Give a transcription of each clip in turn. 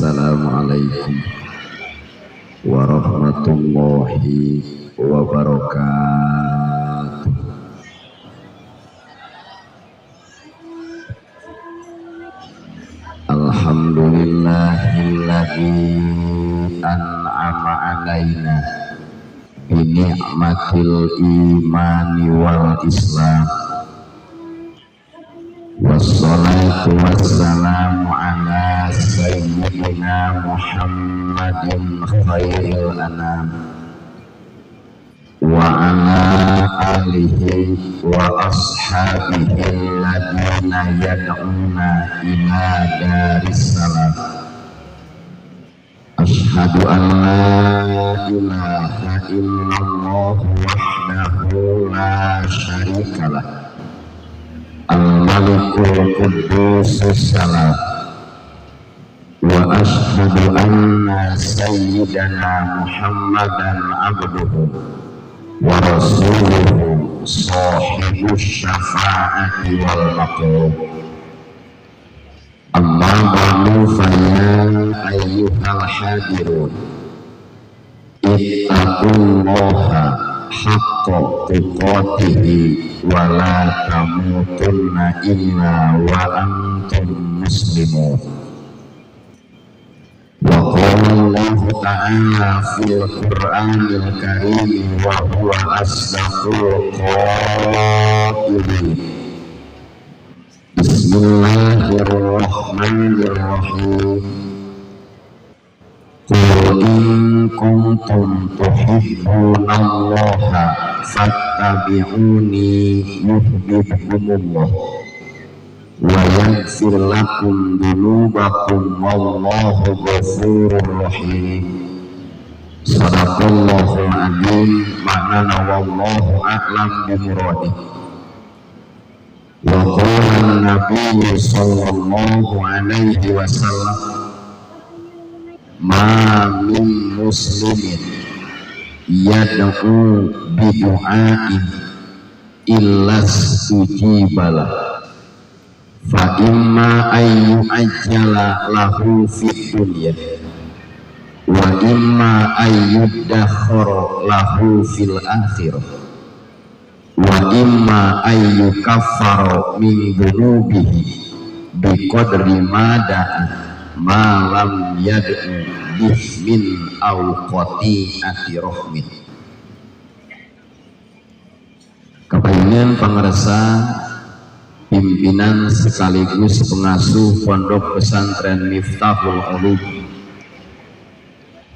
Assalamualaikum warahmatullahi wabarakatuh. Alhamdulillahilladzi an'ama alaina bi ni'matil imani wal islam. Wassalatu wassalamu ala sayyidina Muhammadin khairil anam wa ala alihi wa ashabihi alladhina yad'una ila daris salam. Asyhadu an la ilaha illallah wahdahu la syarikalah al-malikul quddus salam wa asyhadu anna sayyidana Muhammadan abduhu wa rasuluhu sahibus syafaati wal maqam. Amma ba'du fa ya ayyuhal hadirun ittaqullaha haqqa tuqatihi wa la tamutunna illa wa antum muslimun. Wa qala Allahu ta'ala fil Qur'anil Karim wa huwa asdaqul qailin. Bismillahirrahmanirrahim. Qul in kuntum tuhibbunallaha fattabi'uni yuhibbukumullah wa yaghfir lakum dzunubakum wallahu ghafurur rahim. Sadaqallahul azim. Ma'nana wallahu a'lam bimuradi. Wa qala an-nabiy sallallahu alaihi wasallam ma min muslimin yad'u bi du'ain illa stujibalah fa imma ayyu ajjala lahu fid dunya wa imma ayyudakhara lahu fil akhirah wa imma ayyukaffara min dzunubihi bi qadri ma da'a ma lam yad'u bihmin aw qati'ati rahmin. Kapayungan pangersa pimpinan sekaligus pengasuh Pondok Pesantren Miftahul Ulum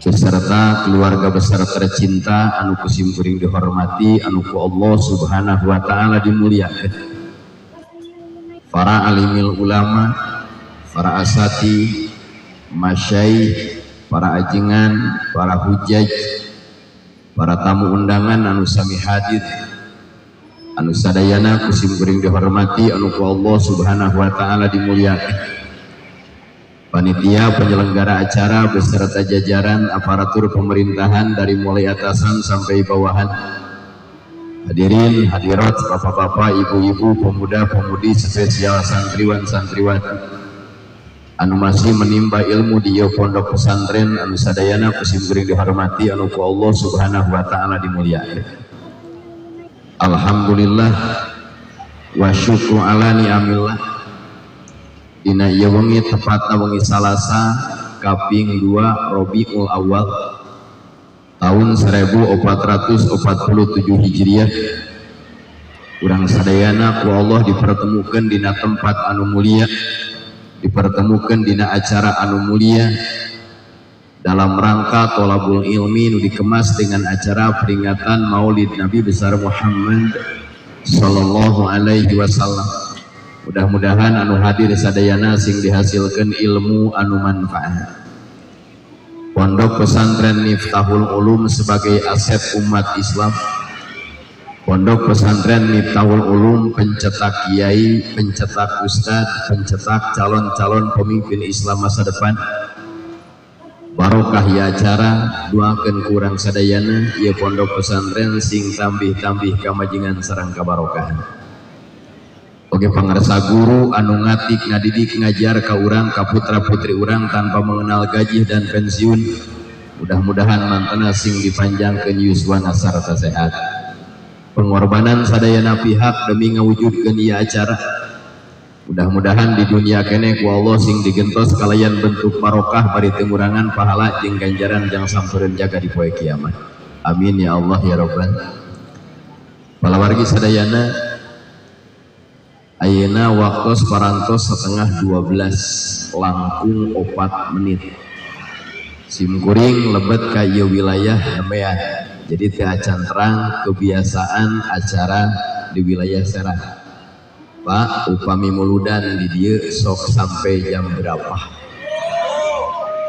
beserta keluarga besar tercinta anu ku simkuring dihormati anu ku Allah Subhanahu wa taala dimuliakan, para alimil ulama, para asati, masyaikh, para ajengan, para hujaj, para tamu undangan anu sami hadir anu sadayana ku simkuring dihormati anu ku Allah Subhanahu wa taala dimuliakan, panitia penyelenggara acara beserta jajaran aparatur pemerintahan dari mulai atasan sampai bawahan, hadirin hadirat, bapak-bapak, ibu-ibu, pemuda-pemudi, spesial santriwan santriwati anu masih menimba ilmu di pondok pesantren anu sadayana ku simkuring dihormati anu ku Allah Subhanahu wa taala dimuliakan. Alhamdulillah wa syukru ala ni'amillah. Dina ieu wengi tepatna wengi Salasa kaping 2 Rabiul Awal tahun 1447 Hijriah, urang sadayana ku Allah dipertemukan dina tempat anu mulia, dipertemukan dina acara anu mulia dalam rangka tolabul ilmi nu dikemas dengan acara peringatan Maulid Nabi besar Muhammad sallallahu alaihi wasallam. Mudah-mudahan anu hadir sadayana sing dihasilkan ilmu anu manfaat. Pondok Pesantren Miftahul Ulum sebagai aset umat Islam, Pondok Pesantren Miftahul Ulum pencetak kiai, pencetak ustad, pencetak calon-calon pemimpin Islam masa depan. Barokah ya acara, doakeun kurang sadayana ieu pondok pesantren sing tambih-tambih kamajingan sareng kabarokahan. Oge pangarsa guru anu ngatik ngadidik ngajar ka urang ka putra-putri urang tanpa mengenal gaji dan pensiun. Mudah-mudahan mantena sing dipanjangkeun yuswana sarta sehat. Pengorbanan sadayana pihak demi ngawujudkeun ieu acara. Mudah-mudahan di dunia keneh ku Allah sing digentos kalayan bentuk barokah bari teu ngurangan pahala jeung ganjaran jang sampereun jaga di poe kiamat. Amin ya Allah ya Rabbal. Palawargi sadayana, ayeuna waktos parantos 11:30 langkung 4 menit. Simkuring lebet ka ieu wilayah nembean. Jadi teu acan terang kebiasaan acara di wilayah Serang. Pak, upami muludan di dieu sok sampai jam berapa?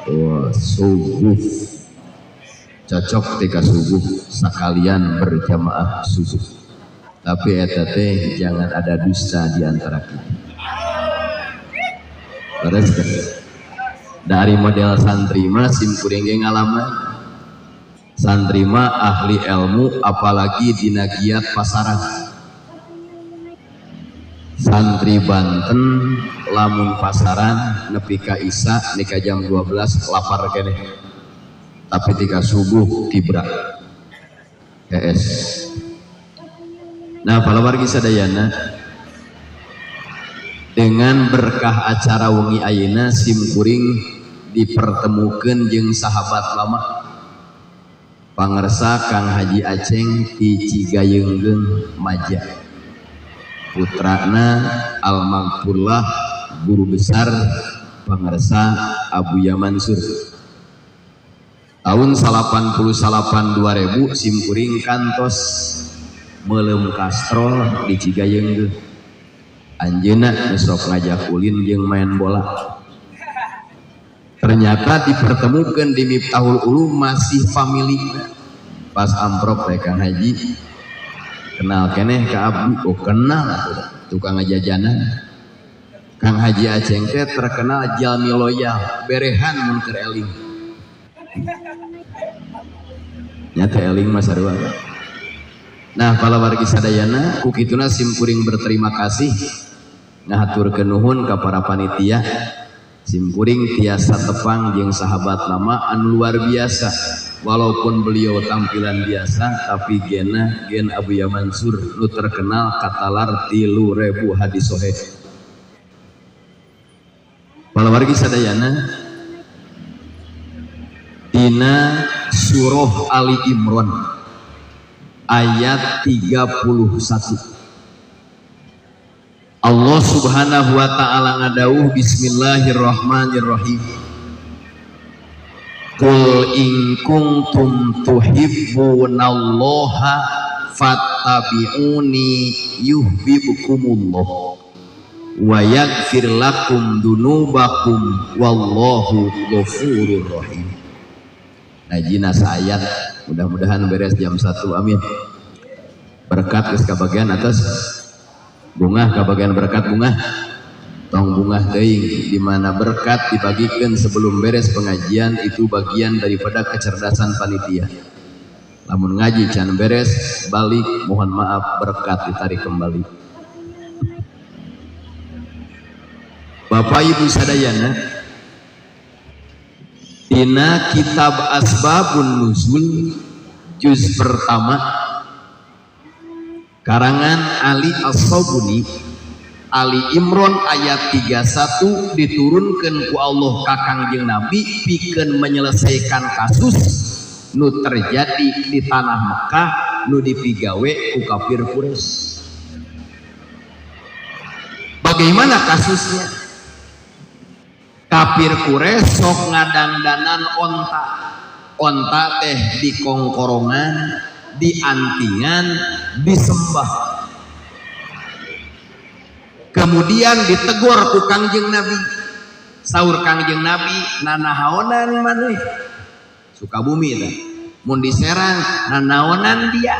Wah, subuh. Cocok tika subuh sekalian berjamaah subuh. Tapi eta teh jangan ada dusta di antara kita. Terus dari model santri mah simkuring ge ngalaman. Santri mah ahli ilmu apalagi dina giat pasaran. Santri Banten lamun pasaran nepi ka isya nika jam 12 lapar keneh. Tapi tika subuh tibra. PS. Nah, palawargi sadayana, dengan berkah acara wengi ayeuna simkuring dipertemukeun jeung sahabat lama. Pangersa Kang Haji Aceng ti Cigayeunggeung Maja. Putrana Al-Maghfurlah guru besar pangersa Abuya Mansur. Tahun 89 2000 simkuring kantos meuleum kastrol di Cigayeunggeung. Anjeunna nu sok ngajak ulin jeung main bola. Ternyata dipertemukan di Miftahul Ulum masih family. Pas amprok teh Kang Haji kenal keneh ka abdi, oh kenal atuh tukang ngajajanan. Kang Haji Aceng teh terkenal jalmi loyal, berehan mun keur eling. Nya teh eling mah sarua. Nah, palawargi sadayana ku kituna simkuring berterima kasih ngahaturkeun nuhun ka para panitia. Simkuring tiasa tepang jeung sahabat lama anu luar biasa. Walaupun beliau tampilan biasa tapi gena gen Abuya Mansur nu terkenal katalar 3000 hadis soheh. Palawargi sadayana, dina surah Ali Imran ayat 31 Allah Subhanahu wa ta'ala ngadauh bismillahirrahmanirrahim. Qul in kuntum tuhibbunallaha fattabi'uni yuhibbukumullah wa yaghfir lakum dunubakum wallahu ghafurur rahim. Nah, jina saayat mudah-mudahan beres jam 1, amin. Berkat geus kabagian atas bungah, kabagian berkat bungah. Tong bungah teuing di mana berkat dibagikan sebelum beres pengajian itu bagian daripada kecerdasan panitia. Lamun ngaji can beres balik mohon maaf berkat ditarik kembali. Bapak Ibu sadayana, dina kitab Asbabun Nuzul juz pertama karangan Ali As-Sabuni, Ali Imran ayat 31 diturunkan ku Allah ka Kangjeng Nabi pikeun menyelesaikan kasus nu terjadi di tanah Mekah nu dipigawe ku kafir Quraisy. Bagaimana kasusnya? Kafir Quraisy sok ngadangdanan onta. Onta teh dikongkorongan, diantingan, disembah. Kemudian ditegur ku Kangjeng Nabi. Saur Kangjeng Nabi, nanahaonan maneh? Sukabumi teh. Mun diserang nanaonan dia.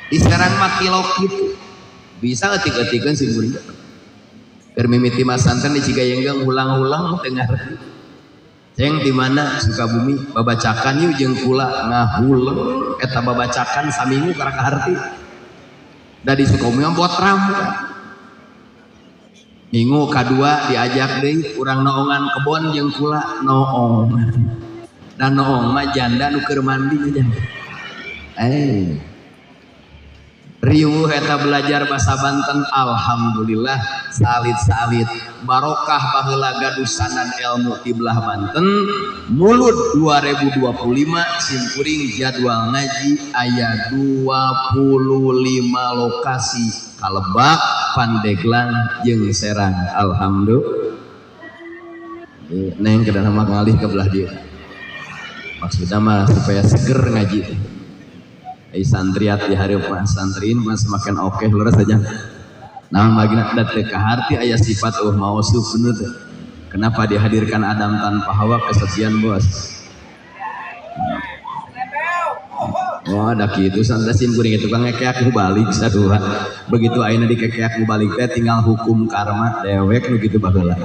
Diserang mah kilok kitu. Bisa eutik-eutikeun sing kuring. Keur mimiti masanten di Cigayenggeung hulang-hulang teu ngarti. Ceng di mana Sukabumi babacakan yeuh jeung kula ngahuleng eta babacakan saminggu karak harti. Da di Sukabumi mah botram. Minggu kadua diajak deui urang noongan kebon jeung kula noong. Dan noong mah janda nu keur mandi aja. Riweuh eta belajar bahasa Banten, alhamdulillah salit-salit barokah baheula gaduh sanad ilmu ti belah Banten. Mulud 2025 simkuring jadwal ngaji aya 25 lokasi, ka Lebak, Pandeglang jeung Serang. Alhamdulillah. Neng kedah mah ngalih ke belah dieu, maksudnya mah supaya seger ngaji. Ai santriat di hareup mah, santriin mah semakin oke, leres aja. Nah, magna da teu kaharti aya sifat mausuf, bener teh. Kenapa dihadirkan Adam tanpa Hawa? Kesepian, bos. Oh, ada kitu santai sim kuring itu kan ngekeak balik sarua. Begitu ayeuna dikekeak balik teh tinggal hukum karma dewek nu kitu baheula.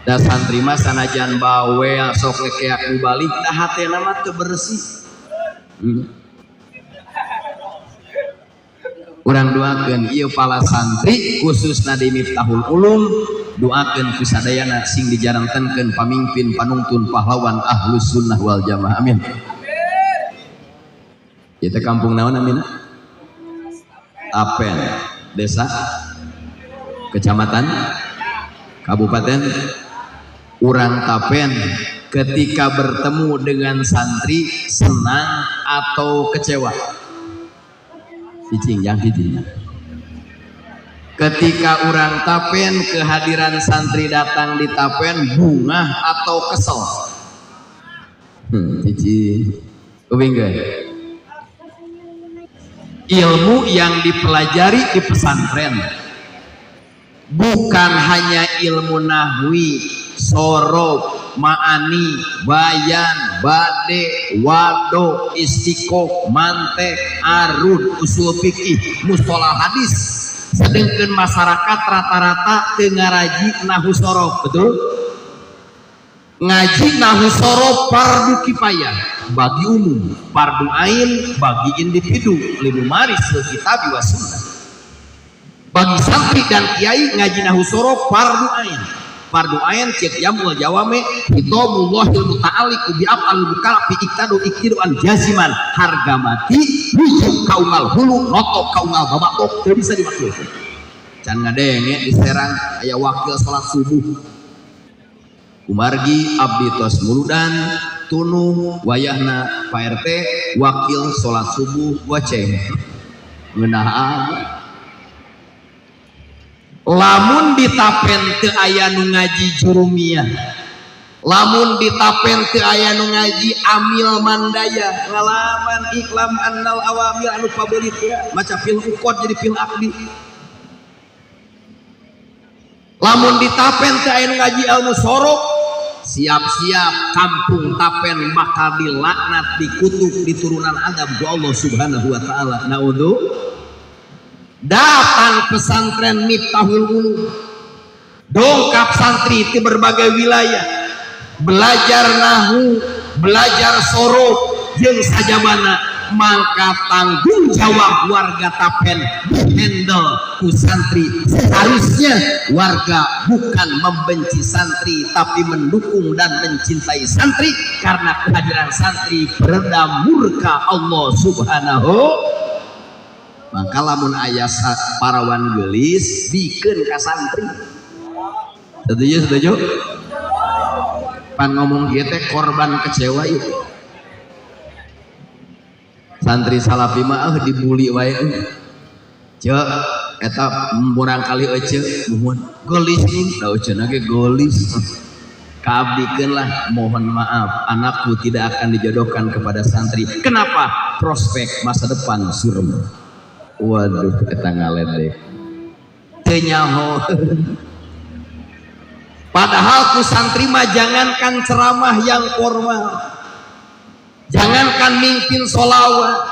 Da santri mah sanajan bawel sok ngekeak balik, da hatena mah teu bersih. Urang doakeun ieu pala santri khususna di Miftahul Ulum, doakeun ku sadayana sing dijarantenkeun pamimpin panuntun pahlawan ahlus sunnah wal jamaah, amin. Ieu teh kampung naon amina? Tapen, desa, kecamatan, kabupaten. Urang Tapen ketika bertemu dengan santri senang atau kecewa? Cicing, jangan cicing. Ketika urang Tapen kehadiran santri datang di Tapen, bungah atau kesel? Cicing. Kuping. Ilmu yang dipelajari di pesantren bukan hanya ilmu nahwi, sorof, ma'ani, bayan, bade, wado, istiqoq, mantek, arud, usul fikih, mustolah hadis. Sedangkan masyarakat rata-rata teu ngaraji nahu sorof, betul? Ngaji nahu sorof fardu kifayah bagi umum, fardu ain bagi individu, limumaris kitab wa sunnah. Bagi santri dan kiai ngaji nahu sorof fardu ain. Fardu ain cek jamul jawame hitomullahil muta'alliqu bi af'al mukallaf iktadu iktiduan jaziman, harga mati wujud kaungal hulu notok kaungal babatok teu bisa diwakilkeun. Can ngadenge di Serang aya wakil salat subuh. Kumargi abdi tos muludan tunu wayahna Pak RT wakil salat subuh waceng ngeunah amat. Lamun ditapen teu aya nu ngaji jurumiyah, lamun ditapen teu aya nu ngaji amil mandaya, ngalaman iklam annal awamil anu pabeulit maca fil uqad jadi fil aqdi. Lamun ditapen teu aya nu ngaji ilmu sorok, siap-siap kampung Tapen bakal dilaknat, dikutuk, diturunan azab ku Allah Subhanahu wa taala. Naudzu. Datang pesantren Miftahul Ulum, dongkap santri di berbagai wilayah, belajar nahu, belajar sorof jeung sajabana, maka tanggung jawab warga Tapen dihandle ku santri. Seharusnya warga bukan membenci santri, tapi mendukung dan mencintai santri, karena kehadiran santri peredam murka Allah Subhanahu. Maka lamun aya parawan geulis bikeun ka santri. Setuju, setuju? Pan ngomong kieu teh korban kecewa ieu. Santri salafi mah dibully wae. Ceuk eta murang kali ece muhun geulis ning da eceuna ge geulis. Kaabdikeun lah, mohon maaf anakku tidak akan dijodohkan kepada santri. Kenapa? Prospek masa depan surem. Waduh, eta ngaledek. Teu nyaho. Padahal ku santri mah jangankan ceramah yang formal, jangankan mimpin sholawat,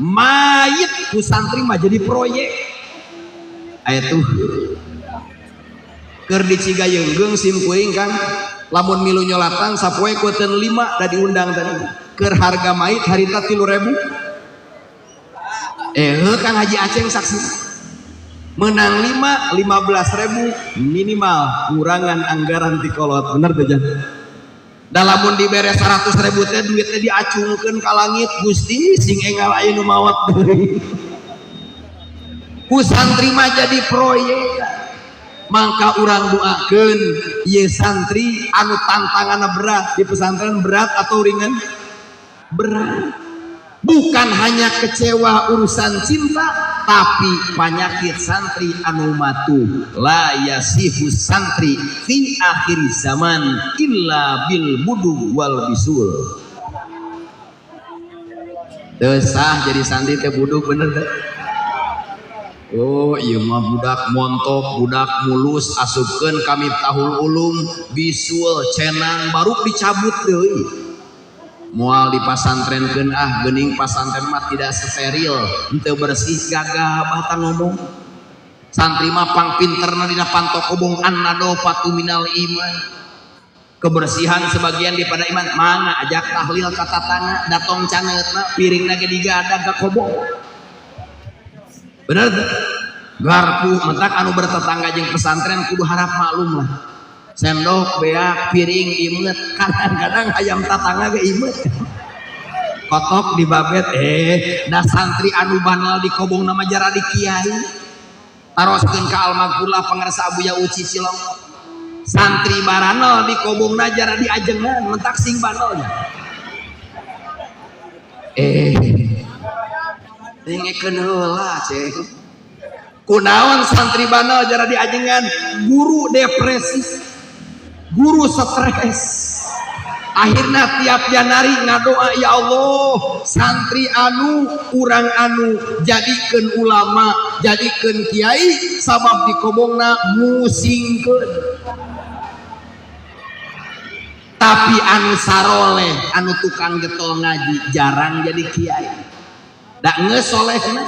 mayit ku santri mah jadi proyek. Aya tuh keur di Cigayeunggeung sim kuring Kang, lamun milu nyolatan sapoe kueteun 5 da diundang tadi. Keur harga mayit harita 3.000. Kang Haji Aceng saksi. Menang 5, 15.000 minimal kurangan anggaran ti kolot, bener teh Jan? Dalamun dibere 100.000 teh duitnya diacungkeun ka langit, Gusti sing enggal aya nu maot deui. Ku santri mah jadi proyek. Mangka urang doakeun ieu santri anu tantanganna berat di pesantren, berat atau ringan? Berat. Bukan hanya kecewa urusan cinta, tapi penyakit santri anu matuh. La yasihu santri fi akhir zaman illa bil budu wal bisul. Teu sah jadi santri teh buduk, bener teh? Oh iya mah budak montok, budak mulus, asupkeun ka Miftahul Ulum, bisul cenang baru dicabut deui. Moal dipasantrenkeun ah, geuning pasantren mah tidak steril, henteu bersih, gagah bahkan ngomong. Santri mah pang pinterna dina panto kobong, an-nadhofatu minal iman. Kebersihan sebagian daripada iman. Mangga ajak tahlil ka tatangga, datong caneutna, piringna ge digadag ka kobong. Bener teu? Garpu mentak anu bertetangga jeung pesantren kudu harap maklum lah. Sendok beak, piring imet, kadang-kadang ayam tatangga ge imet. Kotok dibabet, da santri anu banal di kobong nama jara di kiai. Taroskeun ka almagfurlah pangarsa Abuya Uci Cilongok. Santri baranal di kobongna jara di ajengan, mentak sing banalnya. Dengekeun heula ceng. Kunaon santri banal jara di ajengan, guru depresi, guru stres. Akhirnya tiap Januari ngadoa, ya Allah, santri anu urang anu jadikeun ulama, jadikeun kiai, sabab dikobongna musingkeun. Tapi anu saroleh, anu tukang getol ngaji jarang jadi kiai. Da geus solehna.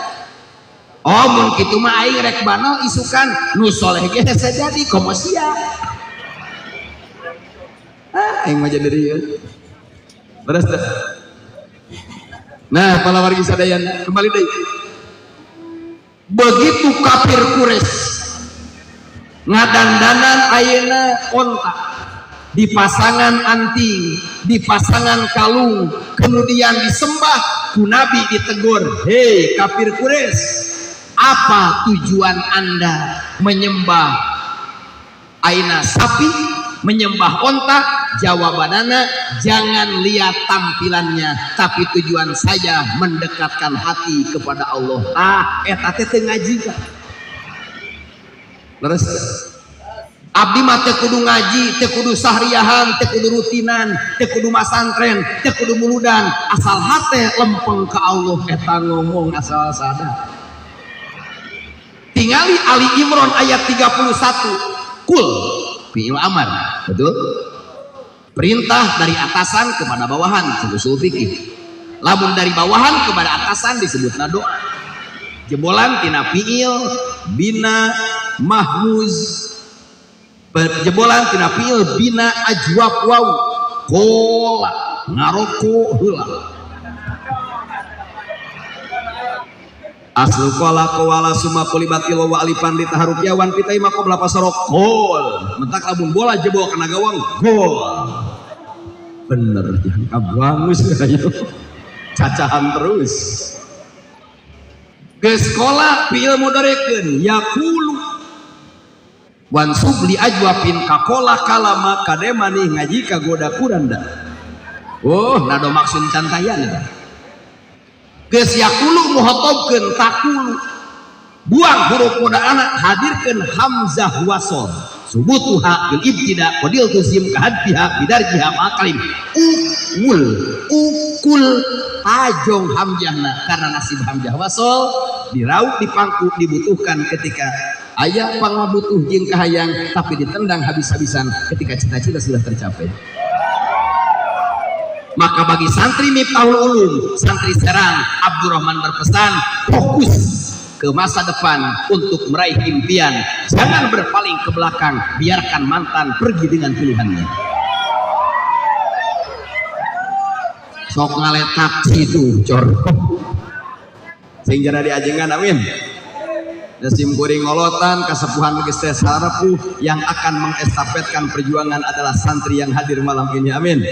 Oh mun kitu mah aing rek banal isukan nu soleh ge hese jadi komo sia. Ah aing mah jadi rieu. Terus teh. Nah, para wargi sadayana kembali deui. Begitu kafir Quraisy ngadandanan ayeuna onta, dipasangan anting, dipasangan kalung, kemudian disembah, ku Nabi ditegur, "Hei kafir Quraisy, apa tujuan Anda menyembah aina sapi, menyembah onta?" Jawabanana, jangan lihat tampilannya, tapi tujuan saya mendekatkan hati kepada Allah. Ah, eta teh teu ngaji kan? Terus abdi mah teu kudu ngaji, teu kudu sahriyahan, teu kudu rutinan, teu kudu masantren, teu kudu muludan, asal hate lempeng ke Allah, eta ngomong asal sadar. Tingali Ali Imran ayat 31. Kul fi'il amar, betul? Perintah dari atasan kepada bawahan, usul fikih. Lamun dari bawahan kepada atasan disebutna doa. Jebolan tina fi'il bina mahmuz, jebolan tina fi'il bina ajwab waw, kola ngaroko heula. Aslu kola kowala summa kulibatil wa alifan li taharukiawan pitai maqobla pasarok gol. Mentak lamun bola jebol kana gawang gol. Bener jangan kabangus ayo. Cacahan terus. Geus sekolah fi'il mudhorekeun yaqulu wansub li ajwafin kakola kalama kademani ngaji kagoda kuranda. Oh, nado maksud cantayan eta. Geus yaqulu muhatobkeun taqulu, buang huruf mudana, hadirkeun hamzah wasol, subutuha bil ibtida qadil tuzim kahadbiha bidarjiha maqalim ukul ukul tajong hamzahna karena nasib hamzah wasol diraup dipangku dibutuhkan ketika aya pangabutuh jeung kahayang, tapi ditendang habis-habisan ketika cita-cita sudah tercapai. Maka bagi santri Miftahul Ulum, santri Serang, Abdurrahman berpesan, fokus ke masa depan untuk meraih impian. Jangan berpaling ke belakang, biarkan mantan pergi dengan pilihannya. Sok ngaletak situ, cor. Sing jara diajengan, amin. Da sim kuring ngolotan kasepuhan geus teh sarepuh, yang akan mengestafetkan perjuangan adalah santri yang hadir malam ini. Amin.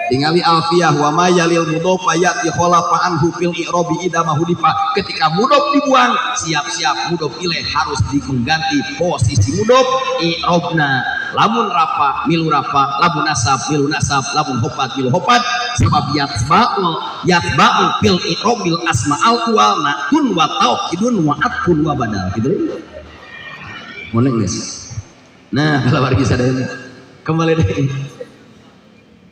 Tingali alfiyah, wa ma yalil mudhofa yati khalafa anhu fil i'rabi idza ma hudifa. Ketika mudhof dibuang, siap-siap mudhof ilaih harus mengganti posisi mudhof i'rabna. Lamun rafa milu rafa, lamun nasab milu nasab, lamun hofat milu hofat, sebab yatba'u yatba'u fil i'rabil asma'al uwal na'tun wa tauhidun wa atfun wa badal. Gitu. Mun geus. Nah, kalau wargi sadayana kembali deui.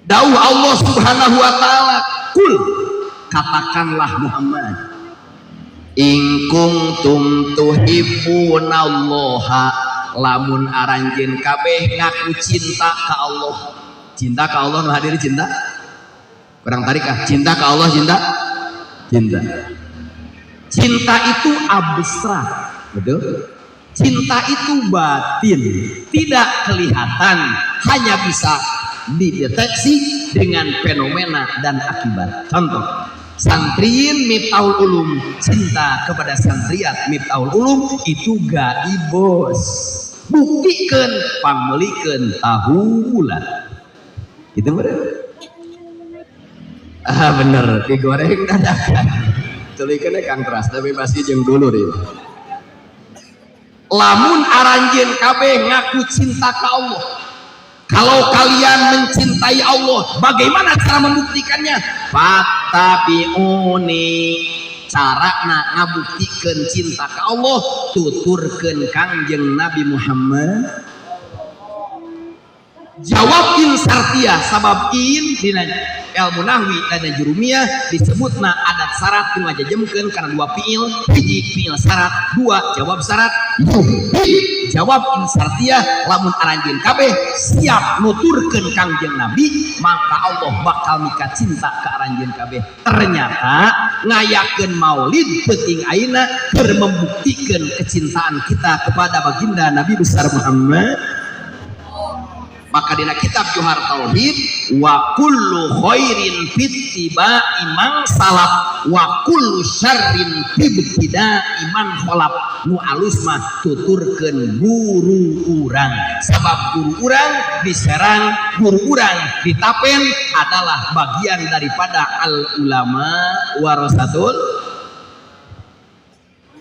Dawuh Allah Subhanahu wa taala, kul, katakanlah Muhammad, in kuntum tuhibbunallaha, lamun aranjeun kabeh ngaku cinta ka Allah. Cinta ka Allah, nu hadir cinta? Kurang tarik ah, cinta ka Allah, cinta? Cinta. Cinta itu abstrak, betul? Cinta itu batin, tidak kelihatan, hanya bisa dideteksi dengan fenomena dan akibat. Contoh, santriin Miftahul Ulum cinta kepada santriat Miftahul Ulum itu gaib, bos. Buktikan pangmeulikeun tahu bulat. Itu bener. Ah bener, digoreng dadakan. Tulikeun Kang Teras, tapi pasti jeung dulur ieu. Lamun aranjeun kabeh ngaku cinta ka Allah, kalau kalian mencintai Allah, bagaimana cara membuktikannya? Fattabi'uni, carana ngabuktikeun cinta ka Allah, tuturkeun Kangjeng Nabi Muhammad. Jawab in sartiah, sabab in dina ilmu nahwi dan jurumiyah disebutna adat syarat nu ngajajemkeun kana dua fiil, hiji fiil syarat, dua jawab syarat. Yuhi, jawab in sartiah, lamun aranjeun kabeh siap nuturkeun Kangjeng Nabi, maka Allah bakal mika cinta ka aranjeun kabeh. Ternyata ngayakeun maulid peuting ayeuna keur membuktikan kecintaan kita kepada baginda Nabi besar Muhammad. Maka dina kitab Johar Tauhid, wa kullu khairin fittiba'i man salaf wa kullu syarrin fibtida'i man kholaf. Nu alus mah tuturkeun guru urang, sabab guru urang diserang, guru urang ditapen adalah bagian daripada al ulama warasatul.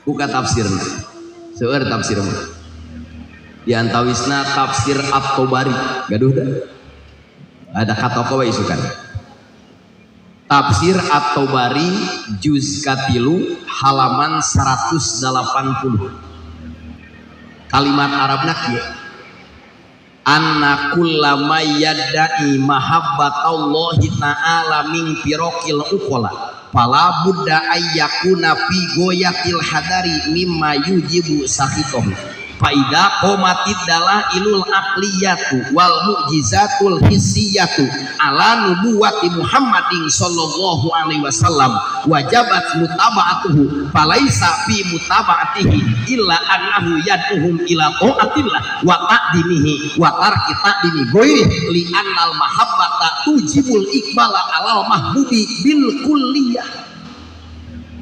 Buka tafsirna, seueur tafsirna, di antawisna tafsir At-Tabari, gaduh dah ada kata we isukan tafsir At-Tabari juz katilu halaman 180, kalimat Arabna kieu, anna kullama yadda'i mahabbatallahi ta'ala min firaqil uqala fala budda ayyakuna fi goyatil hadari mimma yujibu sakhitahu faida qomatid dalailul aqliyatu wal mu'jizatul hissiyatu ala nubuwati Muhammadin sallallahu alaihi wasallam wajabat mutaba'atuhu falaisa fi mutaba'atihi illa annahu yad'uhum ila ta'atillah wa ta'dimihi wa tarki ta'dimi ghairi li annal mahabbata tujibul iqbala alal mahbubi bil kulliyah.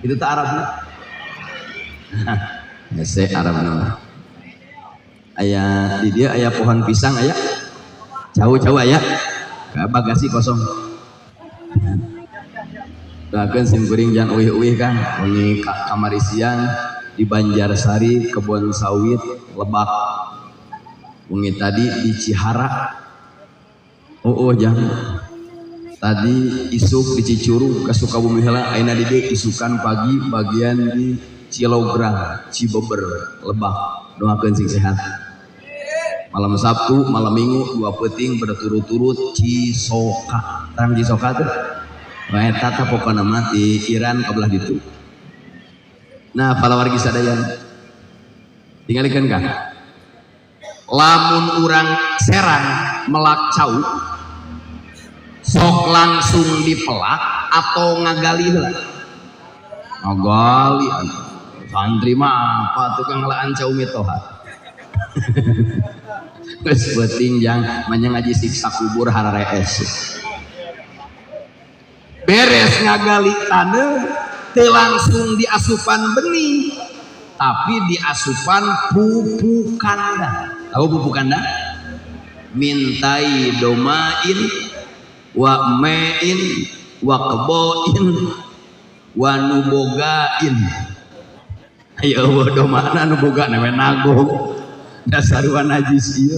Itu tak Arabna. Hese Arabna. Aya di dia aya pohon pisang, aya jauh-jauh, aya ke bagasi kosong. Doakeun sim kuring jangan uih-uih kan. Wengi kamari siang di Banjarsari, Kebon Sawit, Lebak. Wengi tadi di Cihara. Oh, jangan. Tadi isuk di Cicurug ka Sukabumi heula, ayeuna di dieu isukan pagi bagian di Cilograng, Cibeber, Lebak. Doakeun sing sehat. Malam Sabtu, malam Minggu, dua peuting berturut-turut Cisoka. Terang Cisoka tuh? Wah, eta tah pokona mah di Iran ka belah ditu. Nah, palawargi sadayana. Tingalikeun kan? Lamun urang Serang melak cau, sok langsung dipelak atau ngagali heula? Ngagali. Santri mah apa tukang ngelaan cau mitoha. Geus peuting jang manya ngaji siksa kubur hararees. Beres ngagali taneuh teu langsung diasupan benih, Tapi diasupan pupuk kandang. Tahu pupuk kandang? Mintai domain wa mein wa keboin wa nubogain. Ayo eueuh domana nu boga we nagong. Dasar najis ieu.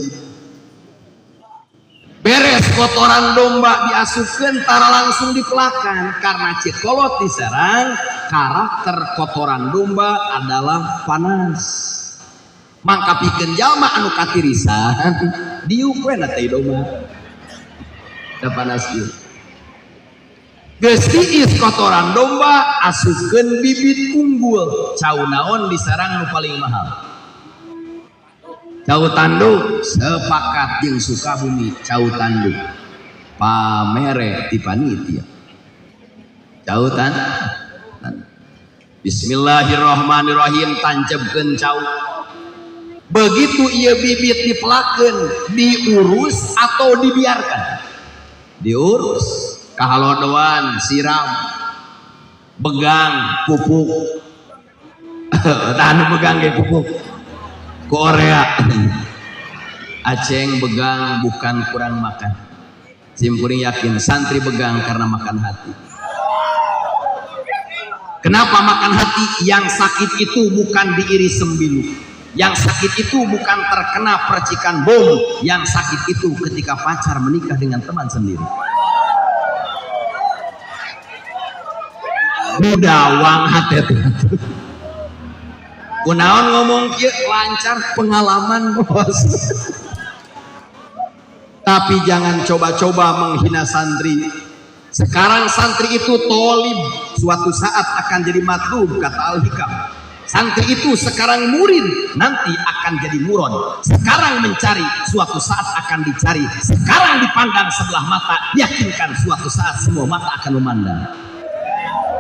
Beres kotoran domba diasupkeun tara langsung dipelakan karena cek kolot diserang karakter kotoran domba adalah panas. Mangka pikeun jalma anu katirisan diuk we na teh domba. Da panas ieu. Geus tiis kotoran domba asupkeun bibit unggul. Cau naon diserang nu paling mahal? Cau tanduk. Sepakat jeung Sukabumi cau tanduk. Pamere ti panitia. Cau tanduk. Bismillahirrahmanirrahim tancebkeun cau. Begitu ieu bibit dipelakeun, diurus atau dibiarkan? Diurus. Kahalodoan siram, begang pupuk. Tahan begang ge pupuk. Korea. Aceng begang bukan kurang makan. Simkuring yakin santri begang karena makan hati. Kenapa makan hati? Yang sakit itu bukan diiris sembilu. Yang sakit itu bukan terkena percikan bom. Yang sakit itu ketika pacar menikah dengan teman sendiri. Budawang hati itu. Kunaon ngomong kieu lancar pengalaman bos. Tapi jangan coba-coba menghina santri. Sekarang santri itu tolib, suatu saat akan jadi matlub kata Al-Hikam. Santri itu sekarang murid, nanti akan jadi muron. Sekarang mencari, suatu saat akan dicari. Sekarang dipandang sebelah mata, yakinkan suatu saat semua mata akan memandang.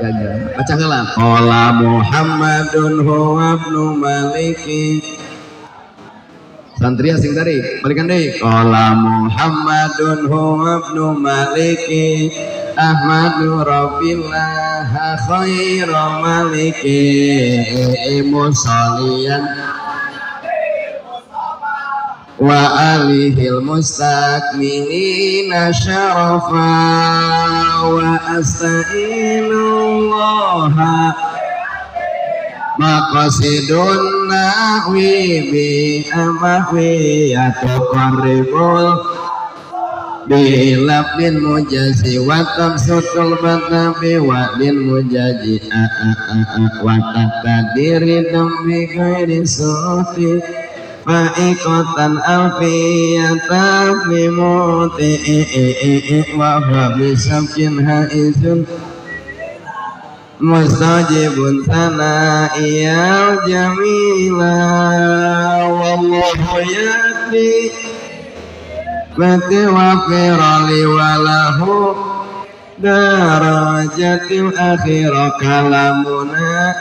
Ya, baca heula. Qala Muhammadun huwa ibnu Maliki. Santri asing tarik, balikan deui. Qala Muhammadun huwa ibnu Maliki. Ahmadu Rabbillah khairu maliki musalian wa alihil mustakmilina syarafa wa asta'inullaha maqasidun nahwi bi amahwi yatuqarribul bilabdin mujazi wa tamsutul batabi wa din mujazi a a a wa taqdiri dami ghairi suti fa'iqatan alfiyata bi muti wa huwa bi sabkin haizun mustajibun sana'iyal jamila wallahu yakfi mati wa firali walahu darajatil akhirah kalamuna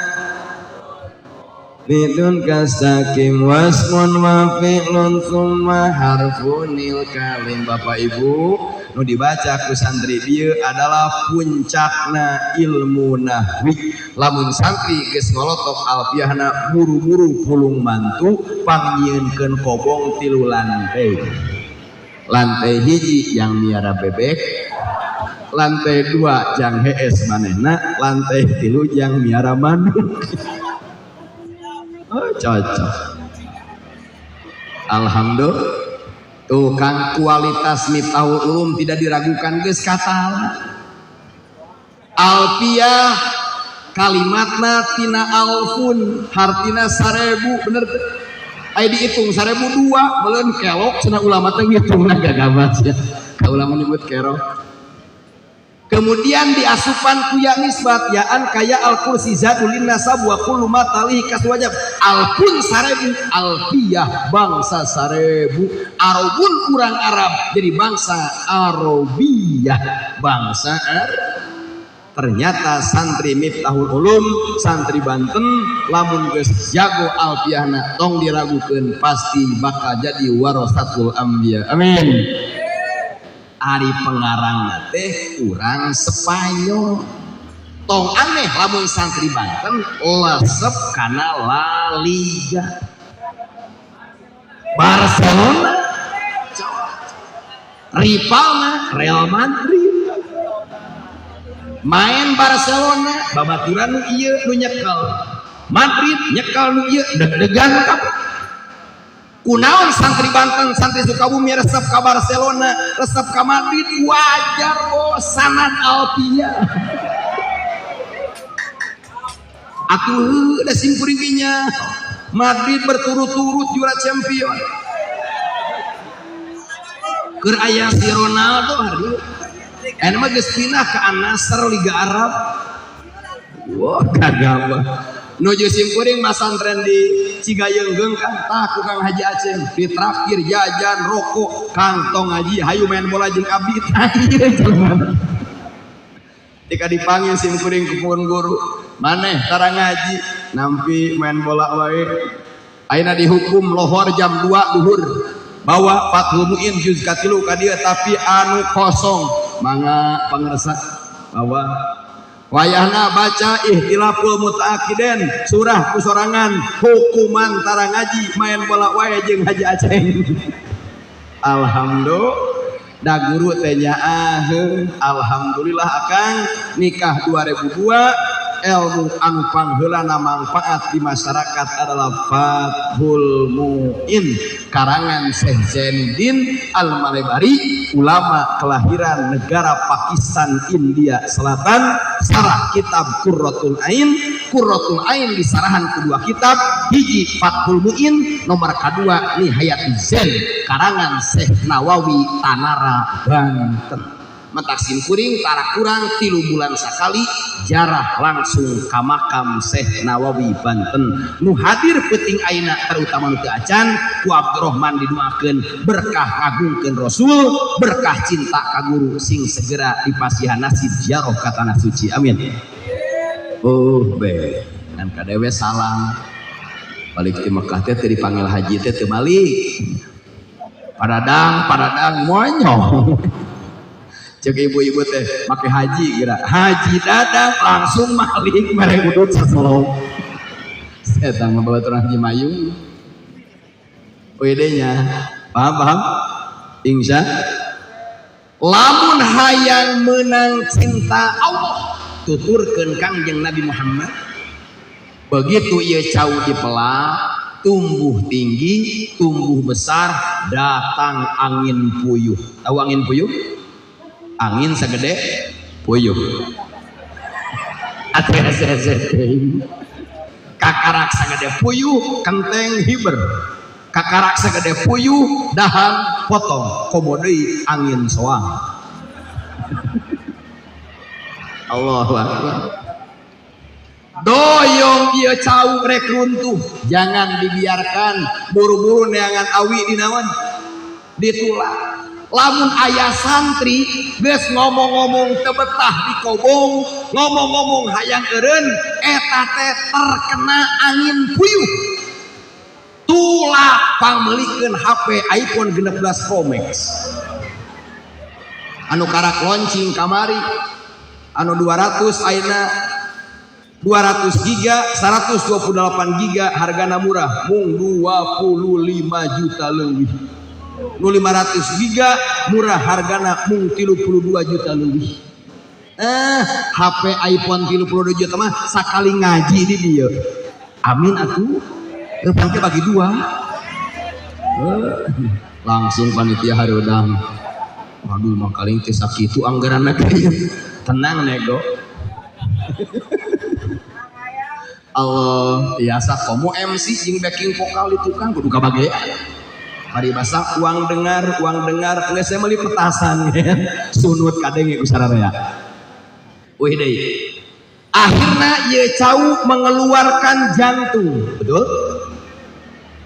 bidun kasakim wasmun wa fi'lun summa harfunil kalim. Bapak Ibu nu dibaca ku santri bieu adalah puncakna ilmu nahwi. Lamun santri geus ngolotok alfiahna buru-buru pulung mantu pangnyieunkeun kobong 3 lantai. Lantai hiji yang miara bebek, lantai 2 jang hees manehna, lantai 3 jang miara manuk. Oh, cocok. Alhamdulillah. Tuh kan kualitas Miftahul Ulum tidak diragukan geus katala. Alfiah kalimatna tina alfun hartina 1000 bener teu? Aya dihitung 1002 meuleun kelok cenah ulama teh ngitungna gagabat sia. Ka ulama nyebut kerok. Kemudian diasupan ku ya nisbat yaan kaya al kursi zadulin nasab wa kullu ma talihi kaswajab. Alfun 1000 alfiyah bangsa 1000 arabun urang Arab jadi bangsa Arabiyah bangsa Arab. Ternyata santri Miftahul Ulum santri Banten lamun geus jago alfiahna tong diragukeun pasti bakal jadi warasatul anbiya. Amin. Ari pengarangna teh urang Spanyol. Tong aneh lamun santri Banten lesep kana La Liga. Barcelona rivalna Real Madrid. Main Barcelona babaturan nu ieu nu nyekel, Madrid nyekel nu ieu deg-degan kabeh. Kunaon santri Banten, santri Sukabumi resep ka Barcelona, resep ka Madrid? Wajar bos, sanad alfiyah. Atuh da simkuring nya Madrid berturut-turut juara champion. Keur aya si Ronaldo hari eta mah geus pindah ke Al Nassr Liga Arab. Wah, kagak. Nuju simkuring masantren di Cigayeunggeung kan tah ku Kang Haji Aceng ditraktir jajan rokok, Kang tong ngaji hayu main bola jeung abdi. Tah ieu jelema. Tika dipanggil simkuring ku pun guru, maneh tara ngaji nampi main bola wae. Ayeuna dihukum lohor jam 2 duhur. Bawa Fathul Muin juz katilu ka dieu tapi anu kosong mangga pangersa bawa. Wayahna baca Ikhtilaful Mutaakidin surah kusorangan hukuman tara ngaji main bola wae jeung Haji Aceng. Alhamdulillah da guru teh nyaah alhamdulillah akang nikah 2002 ilmu anu pangheulana manfaat di masyarakat adalah Fathul Muin karangan Syekh Zainuddin Al-Malebari, ulama kelahiran negara Pakistan India Selatan, sarah kitab Qurratul Ain. Qurratul Ain disarahan kedua kitab, hiji Fathul Muin, nomor kedua Nihayatuz Zain karangan Syekh Nawawi Tanara Banten. Matak simkuring tara kurang 3 bulan sakali jarah langsung ka makam Syekh Nawawi Banten. Nu hadir peuting ayeuna terutama nu teu acan ku Abdurrahman didoakeun berkah ngagungkeun Rasul, berkah cinta ka guru sing segera dipasihan nasib ziarah ka tanah suci. Amin. Oh be ngan kadewe salam balik ti Mekah teh teu dipanggil haji teh teu balik. Paradang paradang monyong. Cek ibu-ibu teh make haji geura. Haji Dadang langsung malik mere udut sasolong. Setan mah babaturan Haji Mayung. Uidenya paham paham? Insya lamun hayang menang cinta Allah tuturkeun Kangjeng Nabi Muhammad. Begitu ieu cau dipelak, tumbuh tinggi, tumbuh besar, datang angin puyuh. Tahu angin puyuh? Angin segede puyuh. Kakarak segede puyuh, kenteng hiber. Kakarak segede puyuh, dahan potong, komo deui angin soang. Allahu Akbar. Doyong ieu cau rek runtuh, jangan dibiarkan buru-buru neangan awi di naon ditulak. Lamun aya santri geus ngomong-ngomong teu betah di kobong, ngomong-ngomong hayang eureun, eta teh terkena angin puyuh. Tulak pangmeulikeun HP iPhone 16 Pro Max. Anu karak launching kamari anu 200 ayeuna 200 giga 128 giga hargana murah mung 25 juta leuwih. Nu 500 giga murah hargana mung 32 juta leuwih. HP iPhone 32 juta mah sakali ngaji di dieu. Amin atuh. Rupang teh bagi dua. Langsung panitia hareudang. Waduh makaling teh sakitu anggaranna teh. Tenang nego. Allah biasa komo MC jeung backing vokal di tukang kudu kabagean. Paribasa uang dengar geus saya meuli petasan sunut kadenge ku sararea. Wih deui. Akhirna ieu cau mengeluarkan jantung, betul?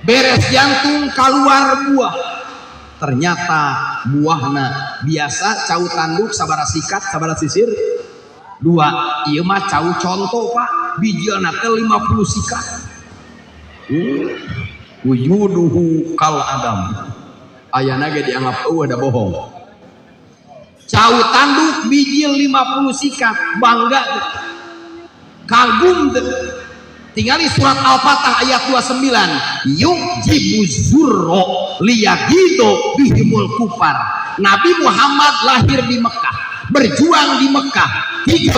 Beres jantung keluar buah. Ternyata buahna biasa cau tanduk sabara sikat sabara sisir dua. Ieu mah cau contoh Pak, bijilna teh 50 sikat. Wujuduhu kal adam. Ayana ge dianggap eueuh da bohong. Cau tanduk bijil 50 sikat, bangga tuh. Kagum teu? Tingali surat Al-Fatah ayat 29, yujibu zurro liyagido bihimul kufar. Nabi Muhammad lahir di Mekah, berjuang di Mekah 13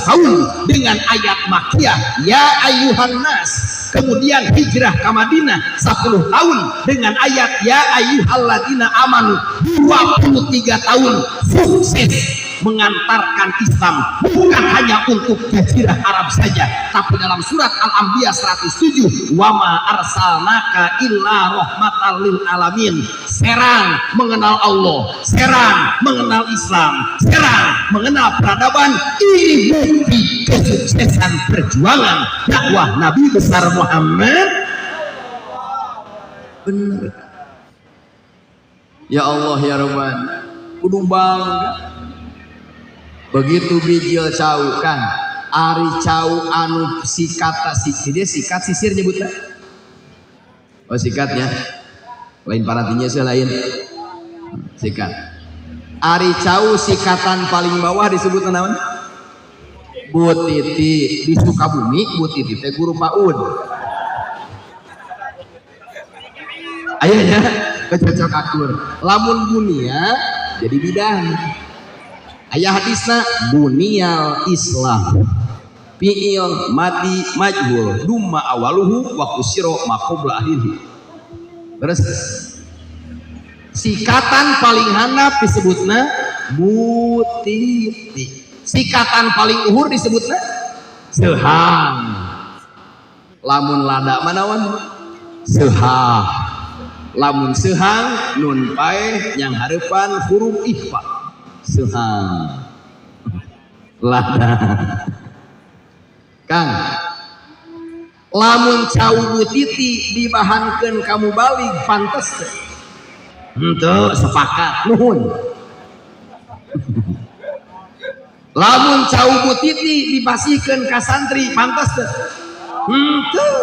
tahun dengan ayat Makkiyah ya ayyuhan nas, kemudian hijrah ke Madinah 10 tahun dengan ayat ya ayyuhalladzina amanu, 23 tahun sukses mengantarkan Islam bukan hanya untuk jazirah Arab saja, tapi dalam surat Al-Anbiya 107 wa ma arsalnaka illa rahmatan lil alamin. Serang mengenal Allah, serang mengenal Islam, serang mengenal peradaban. Ini bukti kesuksesan perjuangan dakwah Nabi besar Muhammad. Bener ya Allah ya Rabbana, kudu bangga. Begitu bijil cau kan, ari cau anu sikat si dia sikat sisir nyebutnya. Oh sikatnya, lain paratinya sih lain sikat. Ari cau sikatan paling bawah disebut naon? Butiti. Di Sukabumi butiti teh guru PAUD. Ayahnya kecocok akur. Lamun bunia jadi bidan. Ayah hadisna bunial Islam fi'il madi majhul dumma awaluhu wa kusiro ma qabla akhirih. Terus sikatan paling handap disebutna butiti, sikatan paling uhur disebutna sehang. Lamun lada manawan sehah, lamun sehang nun paeh yang hareupan huruf ikhfa sehang lada. Kang, lamun cau butiti dibahankeun kamu balik pantes teh? Henteu, sepakat nuhun. Lamun cau butiti dipasihkeun ka santri pantes teh? Henteu.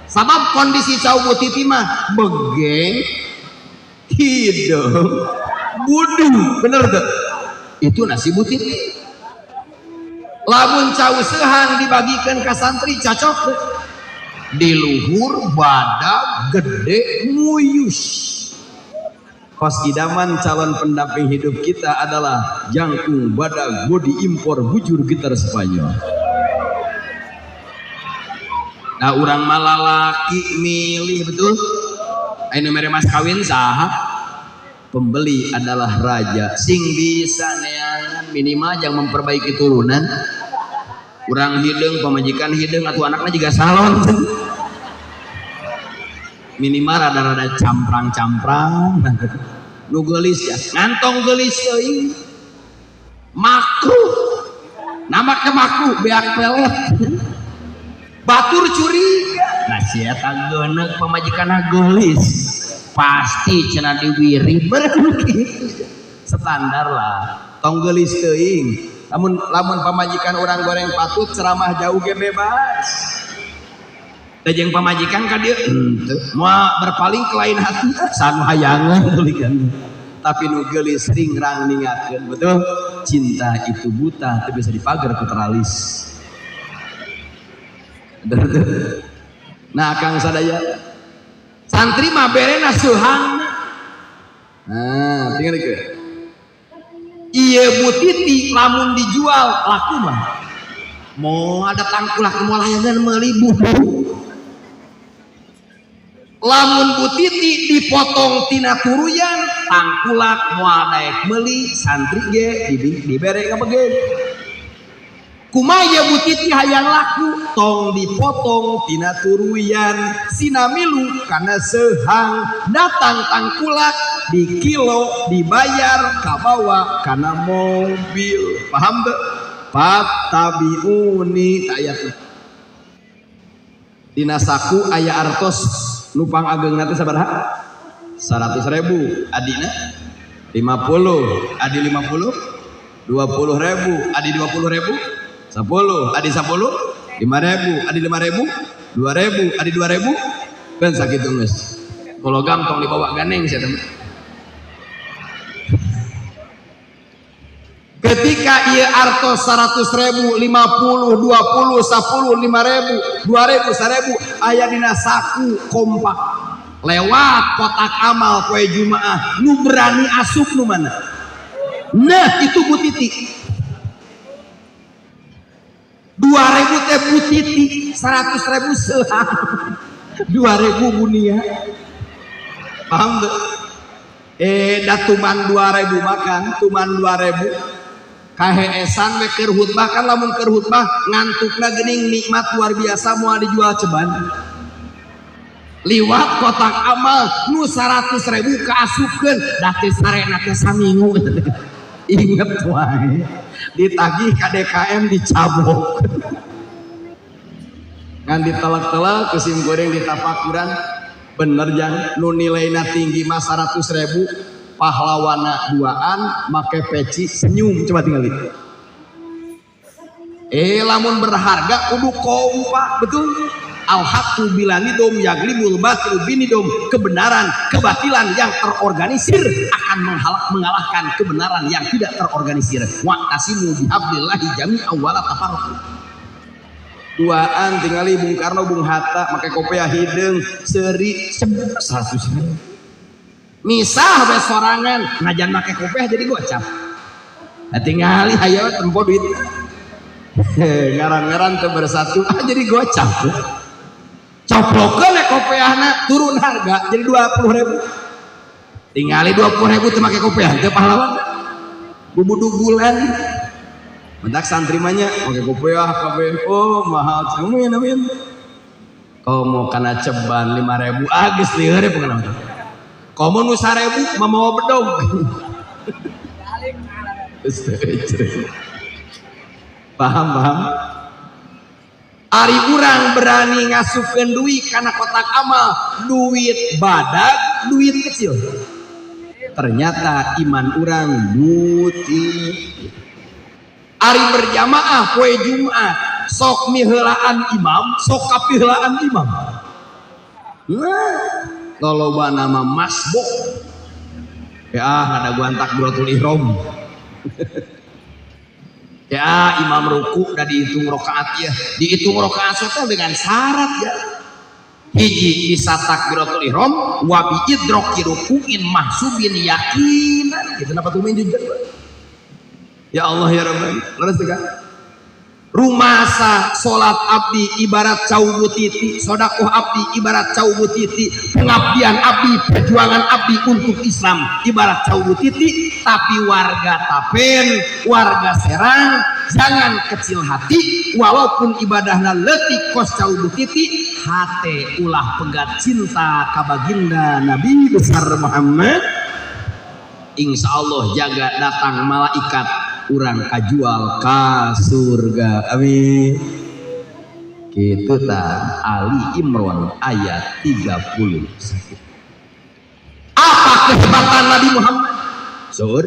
Sabab kondisi cau butiti mah begeng hidung budu, bener tuh? Itu nasi butiti. Lamun cau sehang dibagikan ke santri cocok tuh? Di luhur badak gede muyus. Kos idaman calon pendamping hidup kita adalah jangkung badak bodi impor bujur gitar Spanyol. Nah urang malalaki milih betul. Ayeuna mere mas kawin saha? Pembeli adalah raja. Sing bisa neangan minimal yang memperbaiki turunan. Urang hideung pamajikan hideung atuh anakna juga salon. Minimal rada-rada camprang-camprang. Nu geulis ya, ngantong geulis teuing. Makruh. Nama ke makruh beak pelet. Batur curiga. Nah si eta geuneuk pamajikanna geulis. Pasti cenah diwiri begitu. Standar lah. Tong geulis teuing. Lamun lamun pamajikan orang goreng patut ceramah jauh ge bebas. Teh jeung pamajikan ka dieu henteu moal berpaling ke lain hati sanu hayangan tulikan. Tapi nu geulis ringrang ningatkeun, betul? Cinta itu buta teu bisa dipagar ku teralis. Nah Kang sadaya santri mah berena seuhang. Nah tinggal ke ieu butiti lamun dijual laku mah mau ada tangkulak mau layangan meuli buku. Lamun butiti dipotong tina turuyan tangkulak moal daek meuli santri ge dibere ka bege. Kumaha butiti hayang laku tong dipotong tina turuyan sinamilu kana sehang datang tangkulak di kilo dibayar kabawa kana mobil. Paham teu? Fattabiuni ayatna. Dina saku aya artos nupang ageungna teh sabaraha? 100.000. Adina 50, adi 50, 20.000, adi 20.000, 10, adi 10, 5.000, adi 5.000, 2.000, adi 2.000, kan sakitu geus. Kologam tong dibawa ganeng sia teh. Ketika ieu artos 100 ribu, 50, 20, 10, 5 ribu, 2 ribu, 1.000 aya dina saku kompak, lewat kotak amal poe Jumaah, nu berani asup nu mana? Nah, itu Bu Titi. 2.000 teh Bu Titi, 100 ribu seuhah, 2.000 bunia. Paham tuh? Eh, da tuman 2.000 makan tuman 2.000 kaheesan we keur khutbah kan. Lamun keur khutbah ngantukna geuning nikmat luar biasa, moal dijual ceban. Liwat kotak amal, nu 100 ribu kaasupkeun, da teu sarena teh saminggu inget wae, ditagih ka DKM, dicabok. Ngan ditelak-telak ku sim kuring ditafakuran, bener jang, nu nilaina tinggi mah 100 ribu, pahlawana duaan make peci senyum. Coba tinggal itu. Eh, lamun berharga kudu kompak, betul. Al haqqu bila nidom yaglibul batil binidom. Kebenaran, kebatilan yang terorganisir akan mengalahkan kebenaran yang tidak terorganisir. Wa'tasimu bihablillahi jami'an wala tafarraqu. Duaan tingali Bung Karno, Bung Hatta make kopiah hideung seuri, 100 ribu. Misah we sorangan, najan make kopiah jadi gocap. Nah, tingali hayo tempo duit, ngaran-ngaran teu bersatu, ah, jadi gocap. Coplokeun we kopiahna, turun harga jadi 20 ribu. Tingali 20 ribu teu make kopiah teu pahlawan, bubudugulan. Mentak santri mah nya make kopiah kabeh, oh mahal. Amin, amin. Komo kana ceban 5.000, ah, geus lieur ya pokona. Komo nu 1.000 mah mawa bedog. Paham, paham? Ari urang berani ngasupkeun duit kana kotak amal, duit badag, duit kecil. Ternyata iman urang butik. Ari berjamaah poe Jumat, sok miheulaan imam, sok kapiheulaan imam. Nah, loloba nama masbuk. Ya, ada takbiratul ihram. Ya, imam ruku udah dihitung rokaat ya. Dihitung rokaat teh dengan syarat ya. Hiji, bisa takbiratul ihram wa bi idroki rukuin mahsubin yakinan. Gitu napa tuh jujur. Ya Allah ya Rabbi. Leres kan? Rumasa salat abdi ibarat cau butiti, sodakoh abdi ibarat cau butiti, pengabdian abdi, perjuangan abdi untuk Islam ibarat cau butiti, tapi warga Tapen, warga Serang, jangan kecil hati, walaupun ibadahna leutik kos cau butiti, hate ulah pegat cinta ka baginda Nabi besar Muhammad. Insya Allah jaga datang malaikat, urang kajual ka surga. Amin. Gitu ta. Ali Imran ayat 31. Apa kehebatan Nabi Muhammad? Sur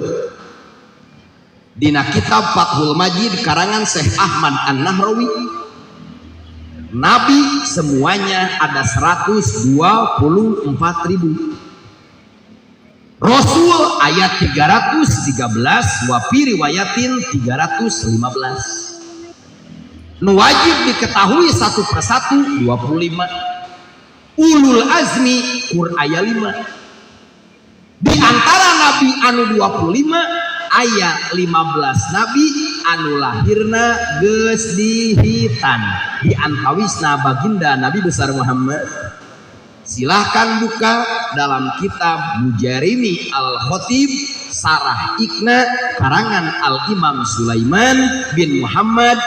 Dina kitab Fathul Majid karangan Syekh Ahmad An-Nahrawi, Nabi semuanya ada 124 ribu. Rasul ayat 313, wa fi riwayatin 315. Nu wajib diketahui satu persatu 25. Ulul azmi kur aya 5. Di antara nabi anu 25 aya 15 nabi anu lahirna geus dihitan. Di antawisna baginda Nabi besar Muhammad. Silahkan buka dalam kitab Mujarimi Al-Khatib Sarah Ikna karangan Al-Imam Sulaiman bin Muhammad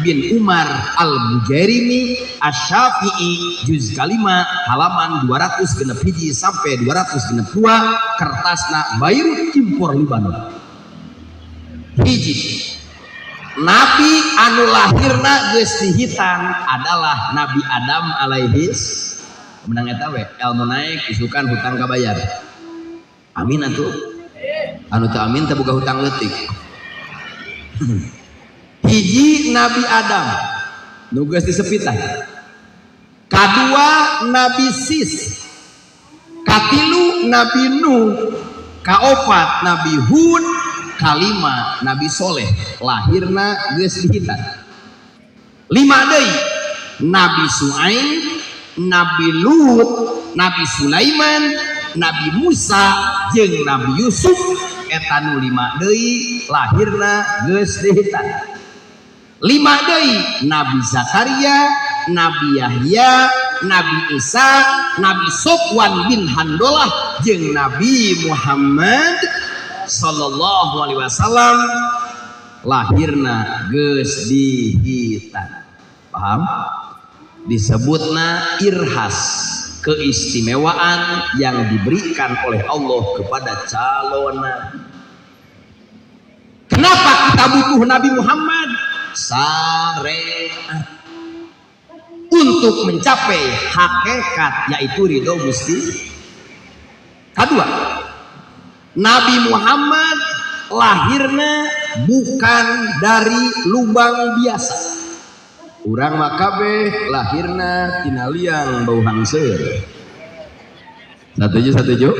bin Umar Al-Bujairimi Asy-Syafi'i, juz kalima halaman 261 sampai 262, kertasna Beirut impor Libanon. Hiji, Nabi anu lahirna geus dihitan adalah Nabi Adam alaihis. Menang eta we, ilmu naik, isukan hutang kabayar. Amin atuh. Anu teu amin teh boga hutang leutik. Hiji, Nabi Adam nu geus disepitan. Kadua, Nabi Sis. Katilu, Nabi Nuh. Kaopat, Nabi Hud. Kalima Nabi Soleh lahirna geus dihitan. Lima deui Nabi Su'aib, Nabi Lut, Nabi Sulaiman, Nabi Musa jeung Nabi Yusuf eta nu lima deui lahirna geus dihitan. Lima deui Nabi Zakaria, Nabi Yahya, Nabi Isa, Nabi Sofwan bin Handolah jeung Nabi Muhammad sallallahu alaihi wasallam lahirna geus dihitan. Paham? Disebutna irhas, keistimewaan yang diberikan oleh Allah kepada calon nabi. Kenapa kita butuh Nabi Muhammad? Syariat untuk mencapai hakikat, yaitu ridho Gusti. Kedua, Nabi Muhammad lahirnya bukan dari lubang biasa. Urang mah kabeh lahirna tina liang bau hangseur. Satuju, satuju?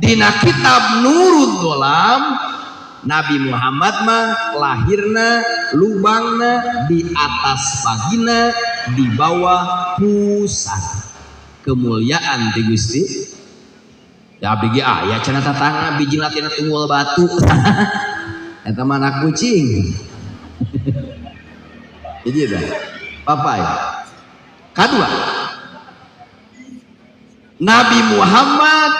Dina kitab Nurul Dolam, Nabi Muhammad mah lahirna lubangna di atas vagina, di bawah pusar. Kemuliaan ti Gusti. Ya abdi ge aya cenah tatangga biji tina tunggul batu. Eta mah anak kucing. Jadi dah. Papai. Kedua, Nabi Muhammad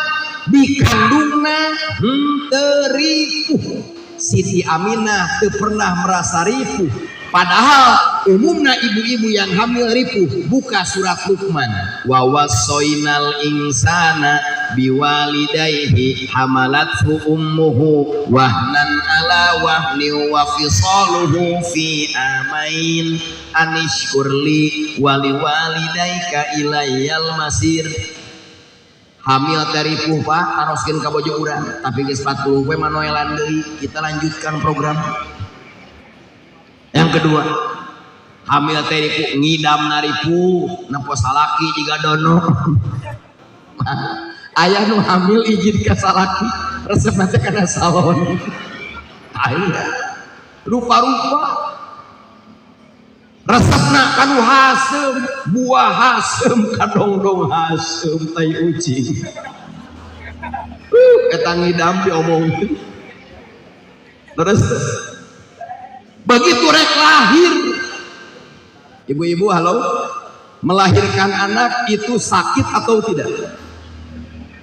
dikandungna henteu ripuh. Siti Aminah teu pernah merasa ripuh. Padahal umumna ibu-ibu yang hamil ripuh. Buka surat Luqman. Wa wassainal insana biwalidayhi hamalathu ummuhu wahnan ala wahni wa fisaluhu fi amain anishkurli wali walidayka ilayyal masir. Hamil teh ripuh, Pak, taroskeun ka bojo urang, tapi geus 40 poe manoelan deui, kita lanjutkan program. Yang kedua, hamil teh ripuh, ngidam ripuh, nempo salaki jiga dono. Aya nu hamil izin ka salaki, resep teh kana salon. Aya rupa-rupa resepna kanu haseum, buah haseum, kadongdong haseum, tai ucing. Eta ngidam diomongkeun. Terus begitu rek lahir, ibu-ibu halo, melahirkan anak itu sakit atau tidak?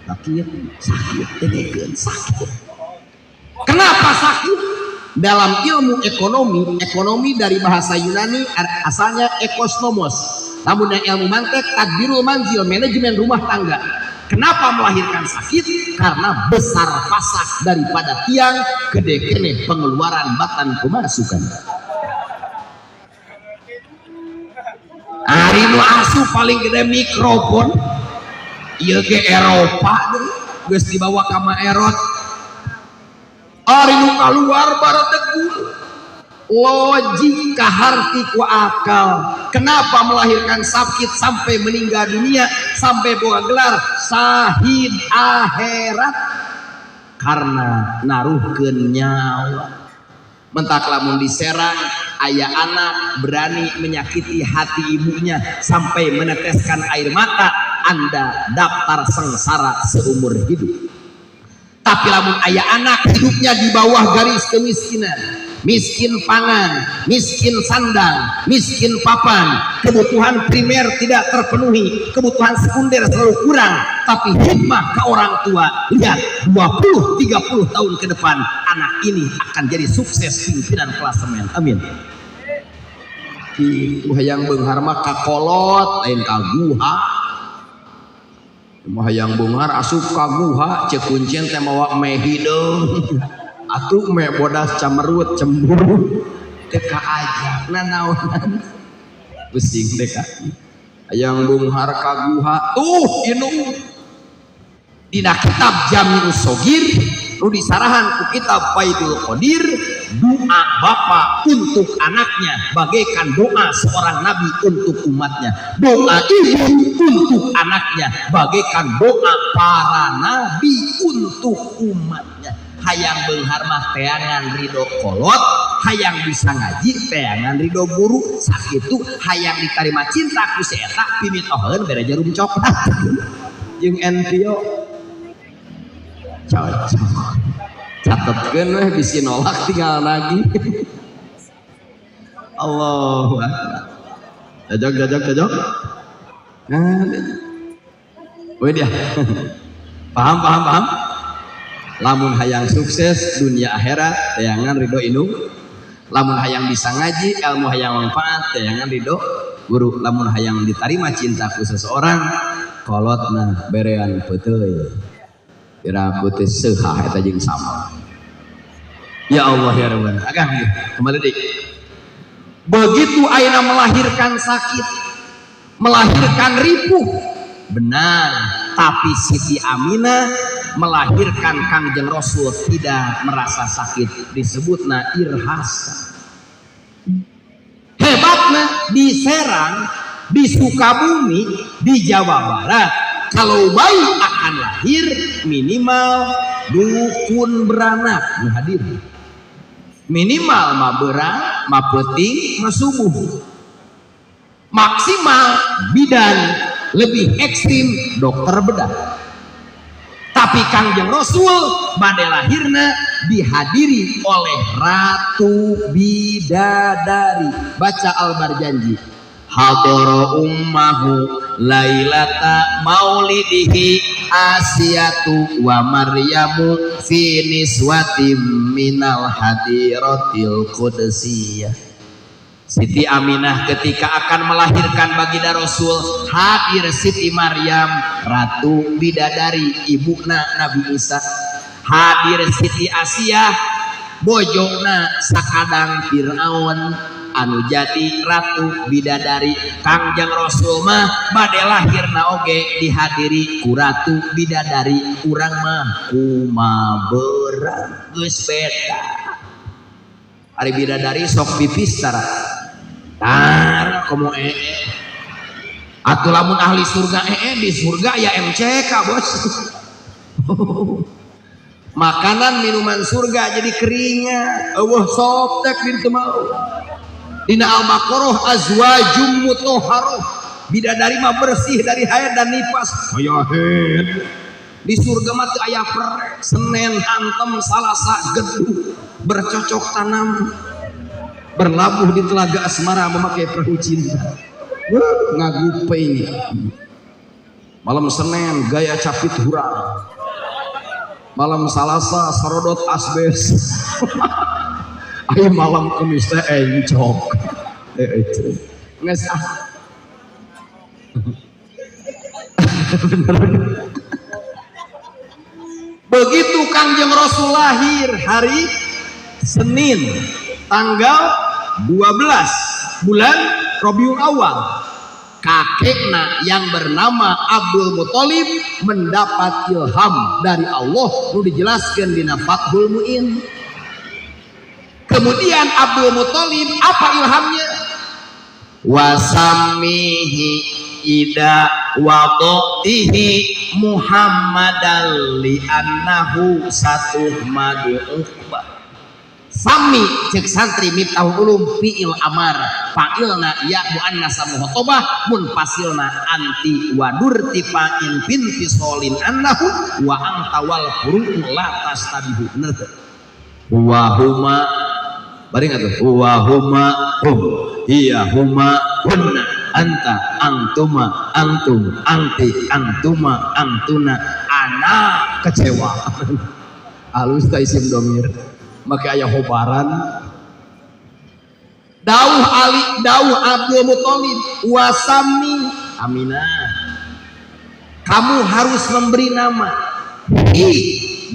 Sakit, sakit, dengekeun, sakit. Kenapa sakit? Dalam ilmu ekonomi, ekonomi dari bahasa Yunani asalnya ekosnomos. Namun yang ilmu mantek, tadbirul manzil, manajemen rumah tangga. Kenapa melahirkan sakit? Karena besar pasak daripada tiang, gede kene pengeluaran batan pemasukan. Ari nu asup paling gede mikrofon. Ieu ge Eropa deui, geus dibawa ka Maerot. Ari nu kaluar baradegul. Logika harti ku akal. Kenapa melahirkan sakit sampai meninggal dunia, sampai bawa gelar sahid akhirat? Karena naruhkeun nyawa. Mentak lamun diserang, ayah anak berani menyakiti hati ibunya sampai meneteskan air mata, Anda daftar sengsara seumur hidup. Tapi lamun ayah anak hidupnya di bawah garis kemiskinan, miskin pangan, miskin sandang, miskin papan, kebutuhan primer tidak terpenuhi, kebutuhan sekunder selalu kurang, tapi hikmah ke orang tua, lihat 20-30 tahun ke depan anak ini akan jadi sukses pimpinan klasemen. Amin. Kitu hayang beunghar mah kakolot lain ka guha. Mah hayang beunghar asup ka guha, ceuk kuncen teh mawa meh hideung. Atuh meh bodas camerut cemburu teu kaajak nanaonan. Pusing teh ka. Hayang beunghar ka guha tuh inung. Dina kitab Jami'us Shogir nu disarahan ku kitab Faidul Qadir, doa bapak untuk anaknya bagaikan doa seorang nabi untuk umatnya, doa ibu untuk anaknya bagaikan doa para nabi untuk umatnya. Hayang beunghar mah teangan ridho kolot, hayang bisa ngaji teangan ridho guru. Sakitu hayang diterima cinta ku si eta pimitoheun bere jarum coklat jeung Envio. Cocok, catetkeun weh, bisi nolak tinggal lagi. Allahu Akbar. Cocok, cocok, cocok. Nah, weh dia. Paham, paham, paham. Lamun hayang sukses dunia akhirat teangan ridho indung. Lamun hayang bisa ngaji ilmu, hayang manfaat, teangan ridho guru. Lamun hayang diterima cintaku seseorang, kolotna berean peuteuy. Kira teh seuhah eta jeung sama. Ya Allah ya Rabbana. Akang kembali deui. Begitu ayeuna melahirkan sakit, melahirkan ripuh, benar, tapi Siti Aminah melahirkan Kangjeng Rasul tidak merasa sakit, disebutna irhasa. Hebatna di Serang, di Sukabumi, di Jawa Barat, kalau bayi akan lahir minimal dukun beranak hadir, minimal ma berang, ma peuting, ma subuh, maksimal bidan, lebih ekstrim dokter bedah. Tapi Kangjeng Rasul bade lahirna dihadiri oleh Ratu Bidadari. Baca Al-Barjanji, hadara ummahu lailata maulidihi Asiyatu wa Maryamu fi niswatim minal hadiratil qudsiyah. Siti Aminah ketika akan melahirkan baginda Rasul, hadir Siti Maryam, Ratu Bidadari, ibuna Nabi Isa, hadir Siti Asiyah, bojona sakadang Fir'aun anu jadi Ratu Bidadari. Kangjeng Rasul mah bade lahirna oge dihadiri ku Ratu Bidadari. Urang mah kuma beurang, geus beda. Ari bidadari sok pipis tara? Tara, komo ee. Atuh lamun ahli surga ee di surga ya MCK, bos. Makanan minuman surga jadi keringat, eueuh Softex di ditu mau. Dina Al-Baqarah azwajum mutahharah, bidadari mah bersih dari haid dan nifas. Aya haid di surga mah teu aya prek. Senin hantem, Salasa geduh, bercocok tanam, berlabuh di telaga asmara memakai perahu cinta. Wuh, ngagupeng. Malam Senin gaya capit hurang, malam Salasa sarodot asbes, ayo malam Kemis teh encok. Eh, eh, nges ah. Bener. Begitu Kangjeng Rasul lahir hari Senin tanggal 12 bulan Rabiul Awal, kakekna yang bernama Abdul Muthalib mendapat ilham dari Allah nu dijelaskan di Fathul Muin. Kemudian Abdul Muthalib apa ilhamnya? Wasamihi ida wadatihi Muhammadan li annahu satuhmadu uqbah. Sami cek santri Miftahul Ulum fi'il amar, fa'ilna ya muannas mukhotobah, munfasilna anti wadur tifa'in bintisolin annahu wa anta wal furu'u la tastabihu. Bener teu? Wa huma bari nggak tuh? Wa huma hum, hiya huma hunna, anta antuma antum, anti antuma antuna, ana kecewa. Halus ta isim domir make aya hobaran. Dauh Ali, dauh Abdul Muthalib, wasami Aminah, kamu harus memberi nama i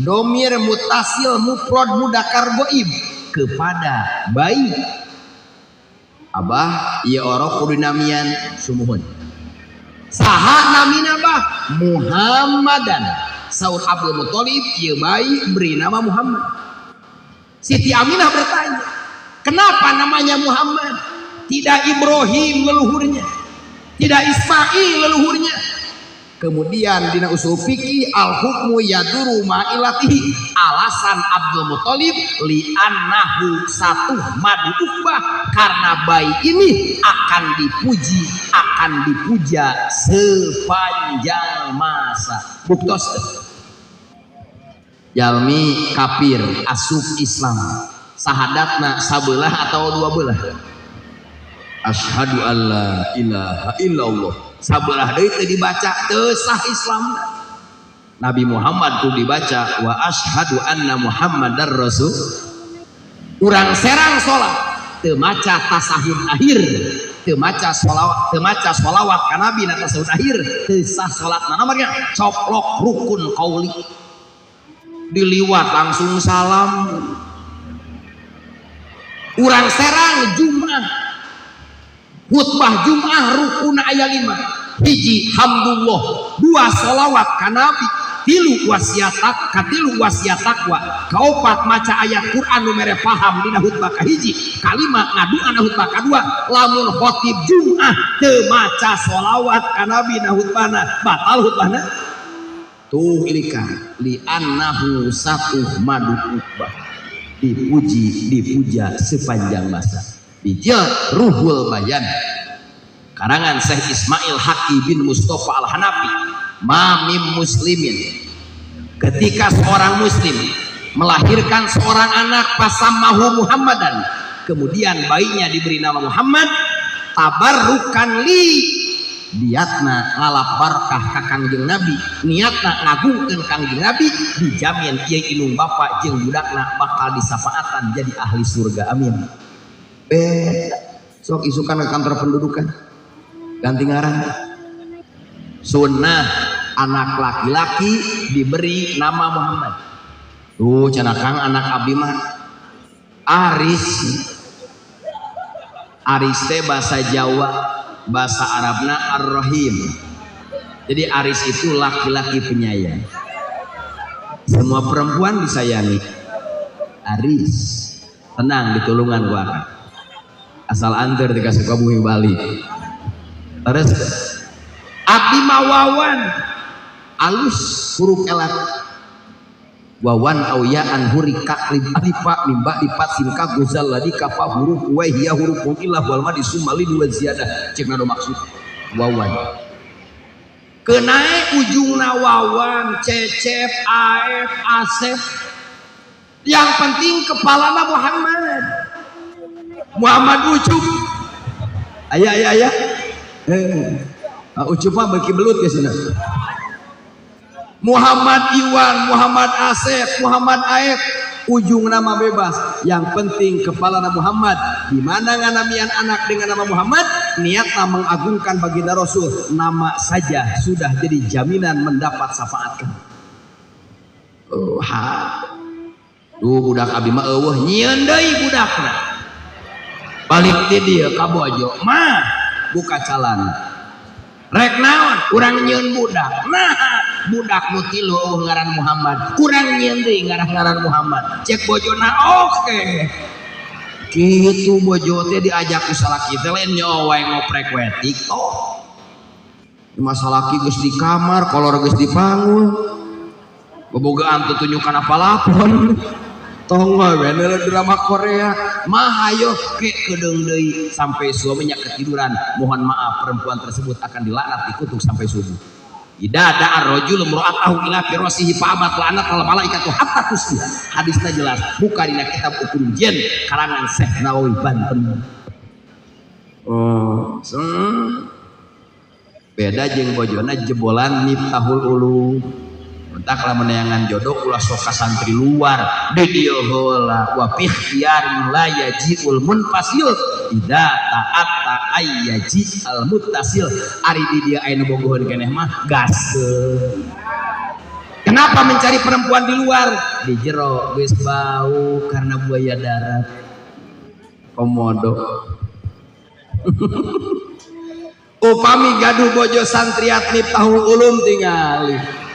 domir mutasil mufrad mudakar goib kepada bayi. Abah, ieu orok kudu namian. Sumuhun. Saha namina, bah? Muhammadan. Saur Abdul Muthalib, ieu bayi beri nama Muhammad. Siti Aminah bertanya, kenapa namanya Muhammad, tidak Ibrahim leluhurnya, tidak Ismail leluhurnya? Kemudian dina usul fikih al hukmu yaduru ma'ilatihi, alasan Abdul Muthalib li annahu satu madu ukbah, karena bayi ini akan dipuji, akan dipuja sepanjang masa. Buktos jalmi kafir asup Islam, sahadatna sabelah atau dua belah? Asyhadu alla ilaha illallah. Sabelah deui teu dibaca teu sah Islam. Nabi Muhammad kudu dibaca wa asyhadu anna Muhammadar Rasul. Urang Serang salat teu maca tasahud akhir, teu maca sholawat, teu maca sholawat ka Nabi na tasahud akhir, teu sah salatna. Nomornya coplok rukun qauli. Diliwat langsung salam. Urang Serang Jumat, khutbah Jumat rukun aya 5. Hiji hamdulillah, 2 sholawat ka Nabi, 3 wasiat, katilu wasiat takwa, kaopat maca ayat Quran nu mere paham dina khutbah kahiji, kalima ngadua na khutbah kadua. Lamun khotib Jumat teu maca sholawat ka Nabi na khutbahna, batal khutbahna. Tuh ilika li annahu satu madu ukbah, dipuji dipuja sepanjang masa. Bijil Ruhul Bayan karangan Syekh Ismail Haqi bin Mustafa Al-Hanafi, mamim muslimin, ketika seorang muslim melahirkan seorang anak pasamahu Muhammadan, kemudian bayinya diberi nama Muhammad, tabarrukan li, niatna ngalap barkah ka Kangjeng Nabi, niatna ngagungkeun Kangjeng Nabi, dijamin ieu indung bapa jeung budakna bakal disafaatan jadi ahli surga. Amin. Beda. Sok isukan ke kantor pendudukan ganti ngaran. Sunnah anak laki-laki diberi nama Muhammad. Tuh cenah Kang, anak abdi mah Aris. Aris teh bahasa Jawa, bahasa Arabna Ar-Rahim. Jadi Aris itu laki-laki penyayang. Semua perempuan disayangi. Aris. Tenang, ditulungan gua akan. Asal anter dikasih ke bumi Bali. Terus abdi mah Wawan, alus huruf elat. Wawan awyaan hurika lib alifa mimba lipat simka gozal ladi kafa huruf wa hiya huruf ilah wal madi sumali dua ziyadah. Cek nado maksud Wawan. Kenae ujungna Wawan, Cecep, Aep, Asep. Yang penting kepalana Muhammad. Muhammad Ucup. Ayah ayah ayah. Ucup mah beuki belut ya sana. Muhammad Iwan, Muhammad Asep, Muhammad Aep, ujung nama bebas. Yang penting kepala nama Muhammad. Di mana nganamian anak dengan nama Muhammad, niatnya mengagungkan baginda Rasul, nama saja sudah jadi jaminan mendapat syafaat. Oh, ha. Duh budak abi mah eueuh nyieun deui budakna. Balik di dieu ka bojo, mah buka calana. Rek naon? Urang nyieun budak. Nah, budak nu tilu eueuh ngaran Muhammad. Urang nyieun deui ngaran Muhammad. Cek bojona oke. Kitu bojo teh diajak ku salaki teh lain nyawa wae ngoprek we TikTok. Masalaki geus di kamar, kolor geus dipanggul. Bobogaan tutunyukan apalapon. Tong we drama Korea. Mah ayo ke kedeung deui sampai suaminya ketiduran. Mohon maaf, perempuan tersebut akan dilaknat, dikutuk sampai subuh. Idza da'a ar-rajulu imra'atahu ila firasihi fa'abat la'anat al malaikatu hatta tusbih. Hadisnya jelas, buka dina kitab Ukur Jin karangan Syekh Nawawi Banten. Oh, beda jeung bojona jebolan Miftahul Ulum. Entak lamun neangan jodoh ulah sok ka santri luar. Di dieu heula wa fi ikhtiyarin la yaji'ul munfasil idza ta'atta ayyaji al muttasil. Ari di dieu aya nu bogoheun keneh mah gaskeun. Kenapa mencari perempuan di luar? Di jero geus bau karena buaya darat. Komodo. Upami gaduh bojo santriat Miftahul Ulum tingali.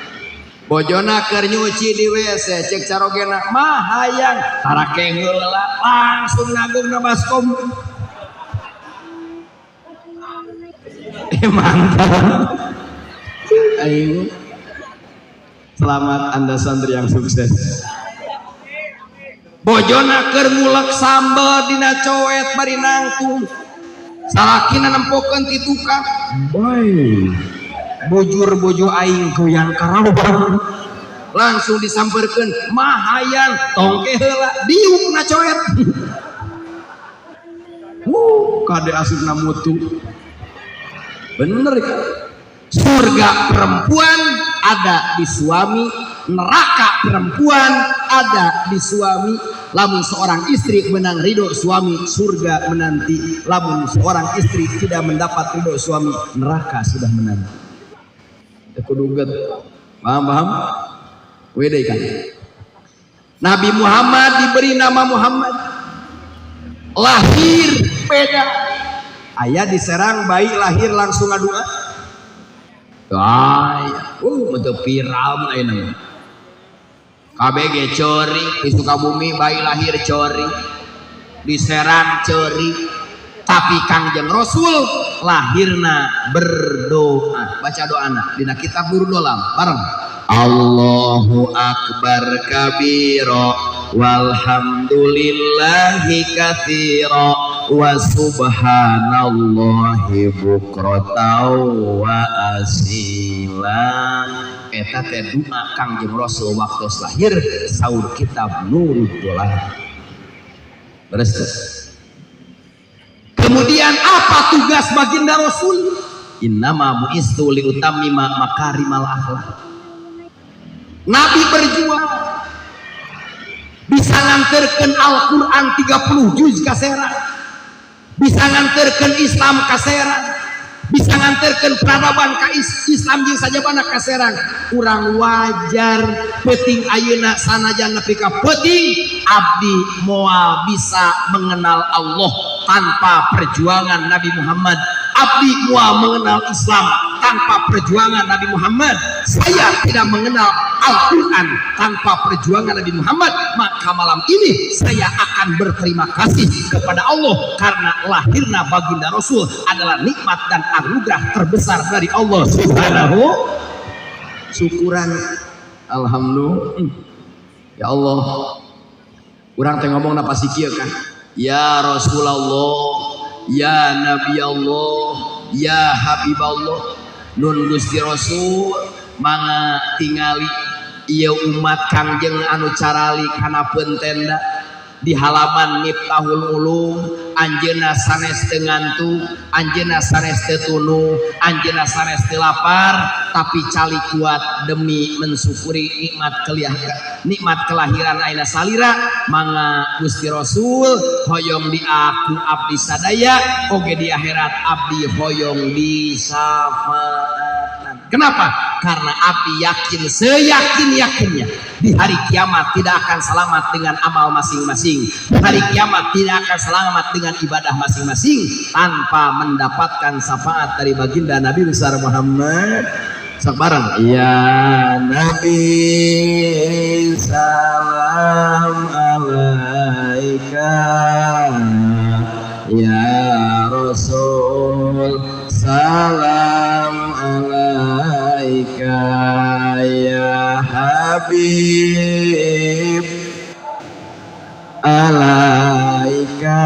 Bojona keur nyuci di WC cek carogena mah hayang tarake heula langsung nagungna baskom. Mantap. Aing. Selamat Anda santri yang sukses. Bojona keur ngulek sambel dina coet bari nangtung. Salakina nempokeun ti tukang. Bae. Bujur bojo aing goyang karawang. Langsung disamperkeun mahayan tongke heula diukna coet. Kade asupna mutu. Bener kan? Surga perempuan ada di suami, neraka perempuan ada di suami. Lamun seorang istri menang ridho suami, surga menanti. Lamun seorang istri tidak mendapat ridho suami, neraka sudah menanti. Kudu get. Paham paham? Wede kan? Nabi Muhammad diberi nama Muhammad. Lahir beda. Ayah diserang bayi lahir langsung ngadua. Ay, untuk viral mun ayeuna. KBG ceri di Sukabumi bayi lahir ceri. Diserang ceri. Tapi Kangjeng Rasul lahirna berdoa. Baca doana dina kitab Nurul Dolam bareng. Allahu akbar kabira walhamdulillahi katsira wa subhanallahi bukratan wa asila. Eta teh doa Kangjeng Rasul waktu lahir saur kitab Nurul Dolam. Terus. Kemudian apa tugas baginda Rasul? Innama bu'istu liutammima makarimal akhlak. Nabi berjuang bisa nganterkeun Al-Quran 30 juz ka Serang, bisa nganterkeun Islam ka Serang, bisa nganterkeun peradaban ka Islam jeung sajabana ka Serang. Kurang wajar peuting ayeuna sanajan nepi ka peuting abdi moal bisa mengenal Allah tanpa perjuangan Nabi Muhammad. Abdi moal mengenal Islam tanpa perjuangan Nabi Muhammad. Saya tidak mengenal Al-Quran tanpa perjuangan Nabi Muhammad. Maka malam ini saya akan berterima kasih kepada Allah karena lahirna baginda Rasul adalah nikmat dan anugerah terbesar dari Allah Subhanahu. Syukuran alhamdulillah. Ya Allah, urang teh ngomong napa sih kieu kan? Ya Rasulullah, ya Nabi Allah, ya Habib Allah, nun Gusti Rasul mangga tingali ieu umat Kangjeng anu carali kana tenda di halaman Miftahul Ulum. Anjeunna sanes teu ngantuk, anjeunna sanes teu tunduh, anjeunna sanes teu lapar, tapi cali kuat demi mensyukuri nikmat keliah nikmat kelahiran aina salira. Mangga Gusti Rasul, hoyong di aku abdi sadaya oge di akhirat abdi hoyong disafaatan. Kenapa? Karena abdi yakin seyakin-yakinnya di hari kiamat tidak akan selamat dengan amal masing-masing. Di hari kiamat tidak akan selamat dengan ibadah masing-masing tanpa mendapatkan syafaat dari baginda Nabi besar Muhammad. Sok bareng. Ya Nabi salam alaika, ya Rasul salam alaika, ya Habib alaika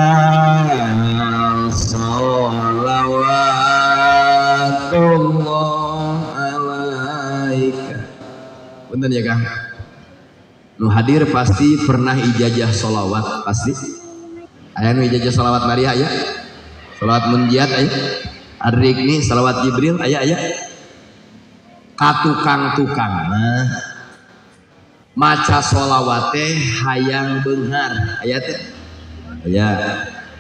sholawatullah alaika. Punten ya Kang, nu hadir pasti pernah ijazah sholawat, pasti aya nu ijazah sholawat Maria aya, sholawat munjiat aya, Arikni sholawat Jibril aya aya. Ka tukang-tukang mah maca sholawat teh hayang beunghar aya teh aya.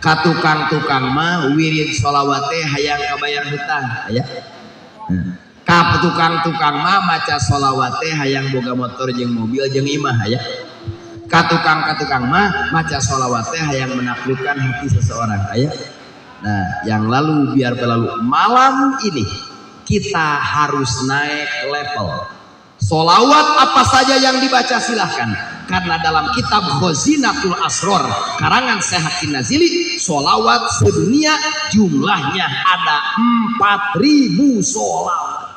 Ka tukang-tukang mah wirid sholawat teh hayang kabayar hutang aya. Ka tukang-tukang mah maca sholawat teh hayang boga motor jeung mobil jeung imah aya. Ka tukang-tukang mah maca sholawat teh hayang menaklukkan hati seseorang aya. Nah, yang lalu biar berlalu. Malam ini kita harus naik level. Solawat apa saja yang dibaca silahkan. Karena dalam kitab Khazinatul Asror karangan Syekh Hakim Nazili, solawat sedunia jumlahnya ada 4000 solawat.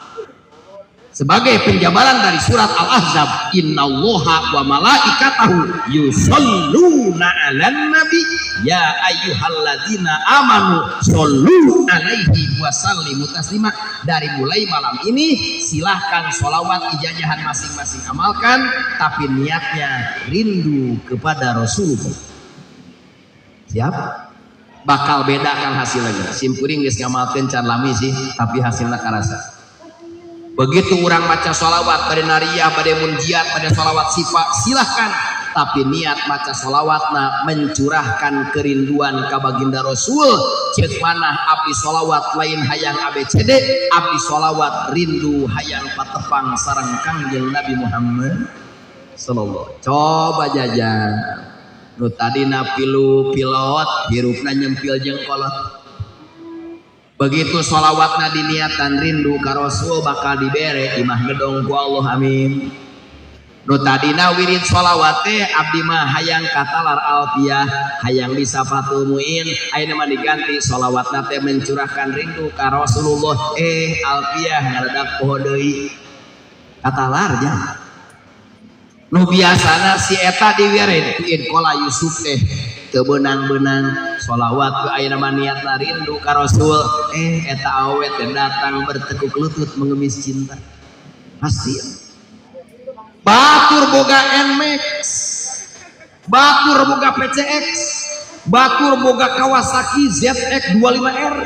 Sebagai penjabaran dari surat Al-Ahzab, innallaha wa malaikatahu yusholluna 'alan nabi ya ayyuhalladzina amanu shollu alaihi wa sallimu taslima. Dari mulai malam ini silahkan sholawat ijajahan masing-masing amalkan, tapi niatnya rindu kepada Rasulullah. Siap? Bakal bedakan hasilnya. Simkuring geus ngamalkeun can lami sih, tapi hasilnya karasa. Begitu orang maca sholawat pada nariyah, pada munjiat, pada sholawat sifat, silahkan. Tapi niat maca sholawatna mencurahkan kerinduan ka baginda Rasul. Ceuk manah abdi sholawat lain hayang ABCD, abdi sholawat rindu hayang patepang sareng Kangjeng Nabi Muhammad sallallahu. Coba jajan. Nu tadina pilu pilot, hirupna nyempil jeung kolot. Begitu sholawatna diniatan rindu ka Rasul bakal dibere imah gedong ku Allah, amin. Nu tadina wirid sholawat teh abdi mah hayang katalar alfiah, hayang bisa Fathul Muin, ayeuna mah diganti sholawatna teh mencurahkan rindu ka Rasulullah, alfiah ngaradak poho deui. Katalar jang. Nu biasana si eta diwirid ku Kola Yusuf teh teu beunang-beunang sholawat ku ayeuna mah niatna rindu ka Rasul, eta awewe teh datang bertekuk lutut mengemis cinta. Pasti. Batur boga NMAX, batur boga PCX, batur boga Kawasaki ZX25R.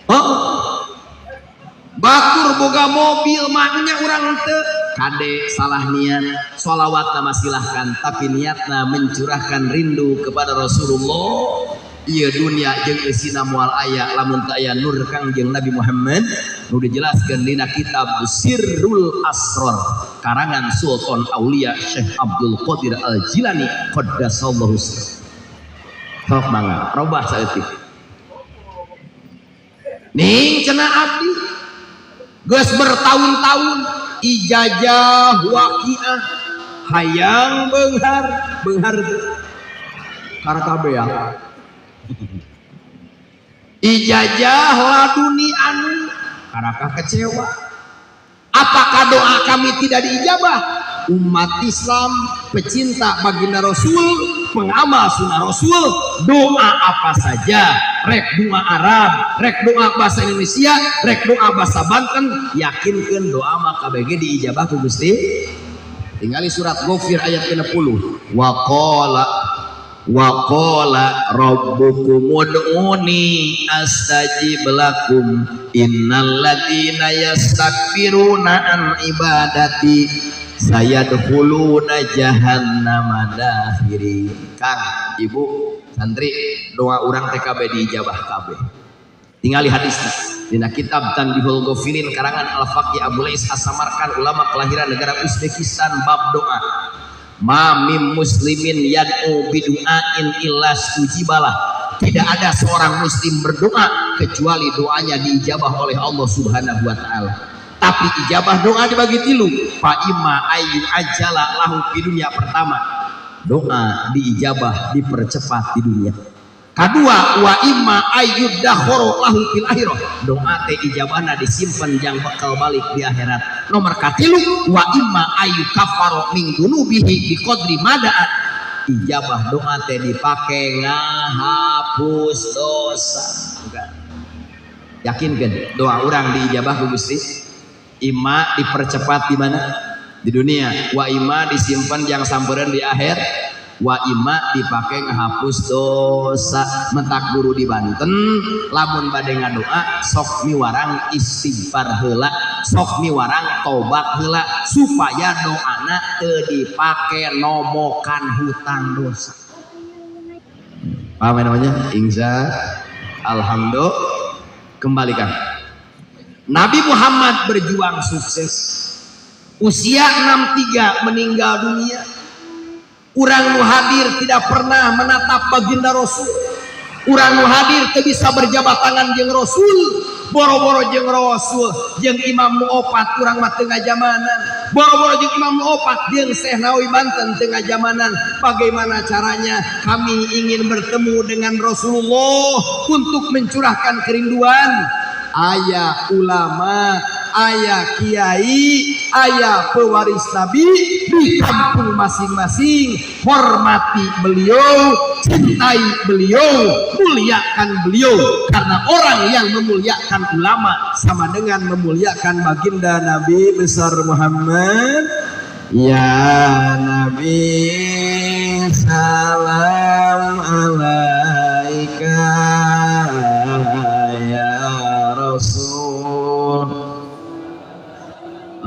Oh. Batur boga mobil maknya urang teu kade salah niat. Sholawat nama silahkan, tapi niatna mencurahkan rindu kepada Rasulullah. Ieu dunia jeung eusina moal aya lamun teu aya nur Kangjeng Nabi Muhammad nu dijelaskeun dina kitab Sirrul Asrar karangan Sultan Aulia Syekh Abdul Qadir Al Jilani qaddasallahu sirrah. Sok mangga robah saeutik. Ning cenah abdi geus bertahun-tahun ijazah waqiah hayang beunghar beunghar karakabe ya. Ijazah laduni anu karakah kecewa. Apakah doa kami tidak diijabah? Umat Islam pecinta baginda Rasul, pengamal sunnah Rasul, doa apa saja, rek doa Arab, rek doa bahasa Indonesia, rek doa bahasa Banten, yakinkan doa mah KBG diijabah ku Gusti. Tinggali surat Ghafir ayat 60. Wa qala rabbukum ud'uni astajib lakum innal ladzina yastakbiruna an ibadati sayadkhuluna jahannama dakhirin. Kang, Ibu, santri, doa urang TKB diijabah kabeh. Tingali hadisna dina kitab Tanbihul Ghafilin karangan Al-Faqih Abu Lais As-Samarkand, ulama kelahiran negara Uzbekistan, bab doa. Ma mim muslimin yad'u bidu'ain illa stujibalah. Tidak ada seorang muslim berdoa kecuali doanya diijabah oleh Allah Subhanahu wa taala. Tapi ijabah doa dibagi tilu. Fa imma ayu ajala lahu di dunia pertama. Doa diijabah dipercepat di dunia. Kedua, wa imma ayyudakhoro lahu fil akhirah. Doa teh ijabahna disimpan jang bakal balik di akhirat. Nomor katilu, wa imma ayu kafaro min dunubihi bi qadri madaat. Ijabah doa teh dipake ngahapus dosa. Bukan. Yakin kan doa orang diijabah ku Gusti? Ima dipercepat di mana? Di dunia. Wa imma disimpan jang sampereun di akhir. Wa imma dipakai ngehapus dosa. Mentak guru di Banten lamun bade ngadoa sok miwarang istighfar heula, sok miwarang tobat heula supaya doana teu dipake nomokan hutang dosa. Paham namanya? Insya alhamdulillah. Kembalikan. Nabi Muhammad berjuang sukses. Usia 63 meninggal dunia. Urang nu hadir tidak pernah menatap baginda Rasul. Urang nu hadir teu bisa berjabat tangan jeung Rasul. Boro-boro jeung Rasul, jeung imam nu opat urang mah teu ngajamanan. Boro-boro jeung imam nu opat jeung Syekh Nawawi Banten teu ngajamanan. Bagaimana caranya kami ingin bertemu dengan Rasulullah untuk mencurahkan kerinduan? Aya ulama, aya kiai, aya pewaris nabi di kampung masing-masing. Hormati beliau, cintai beliau, muliakan beliau, karena orang yang memuliakan ulama sama dengan memuliakan baginda Nabi besar Muhammad. Ya Nabi salam alaika, ya Rasul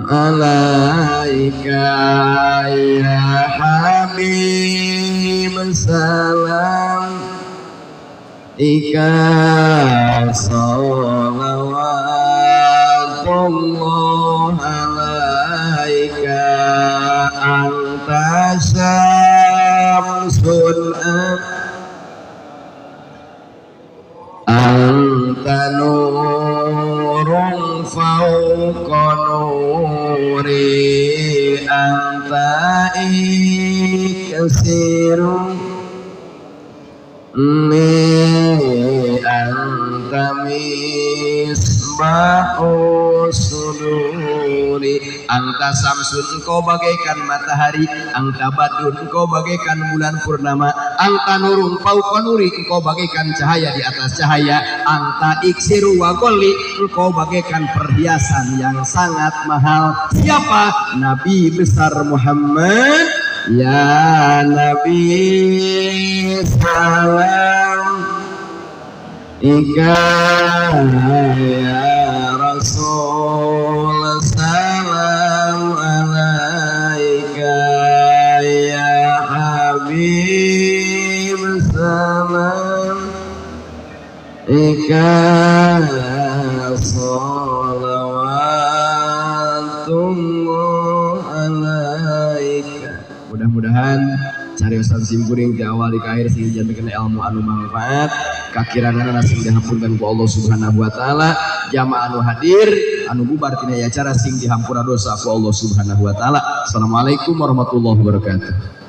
alaika, ya Habib salam ika, salawatullah alaika, anta syamsun anta nurun fauqa nuri, anta iksirun ni, anta misbahus suduri, anta samsun engkau bagaikan matahari, anta badrun engkau bagaikan bulan purnama, anta nurun fauqa nuri engkau bagaikan cahaya di atas cahaya, anta iksiru wa goli engkau bagaikan perhiasan yang sangat mahal. Siapa? Nabi besar Muhammad. Ya Nabi salam ika, ya Rasul salam alaika, ya Habib salam ika, salawatullah alaika. Mudah-mudahan cariosan simkuring di awal di akhir sing dijadikan ilmu anu manfaat, kakirangan sing dihampunkan ku Allah Subhanahu wa taala, jamaah anu hadir anu bubar tina acara sing dihampura dosa ku Allah Subhanahu wa taala. Assalamualaikum warahmatullahi wabarakatuh.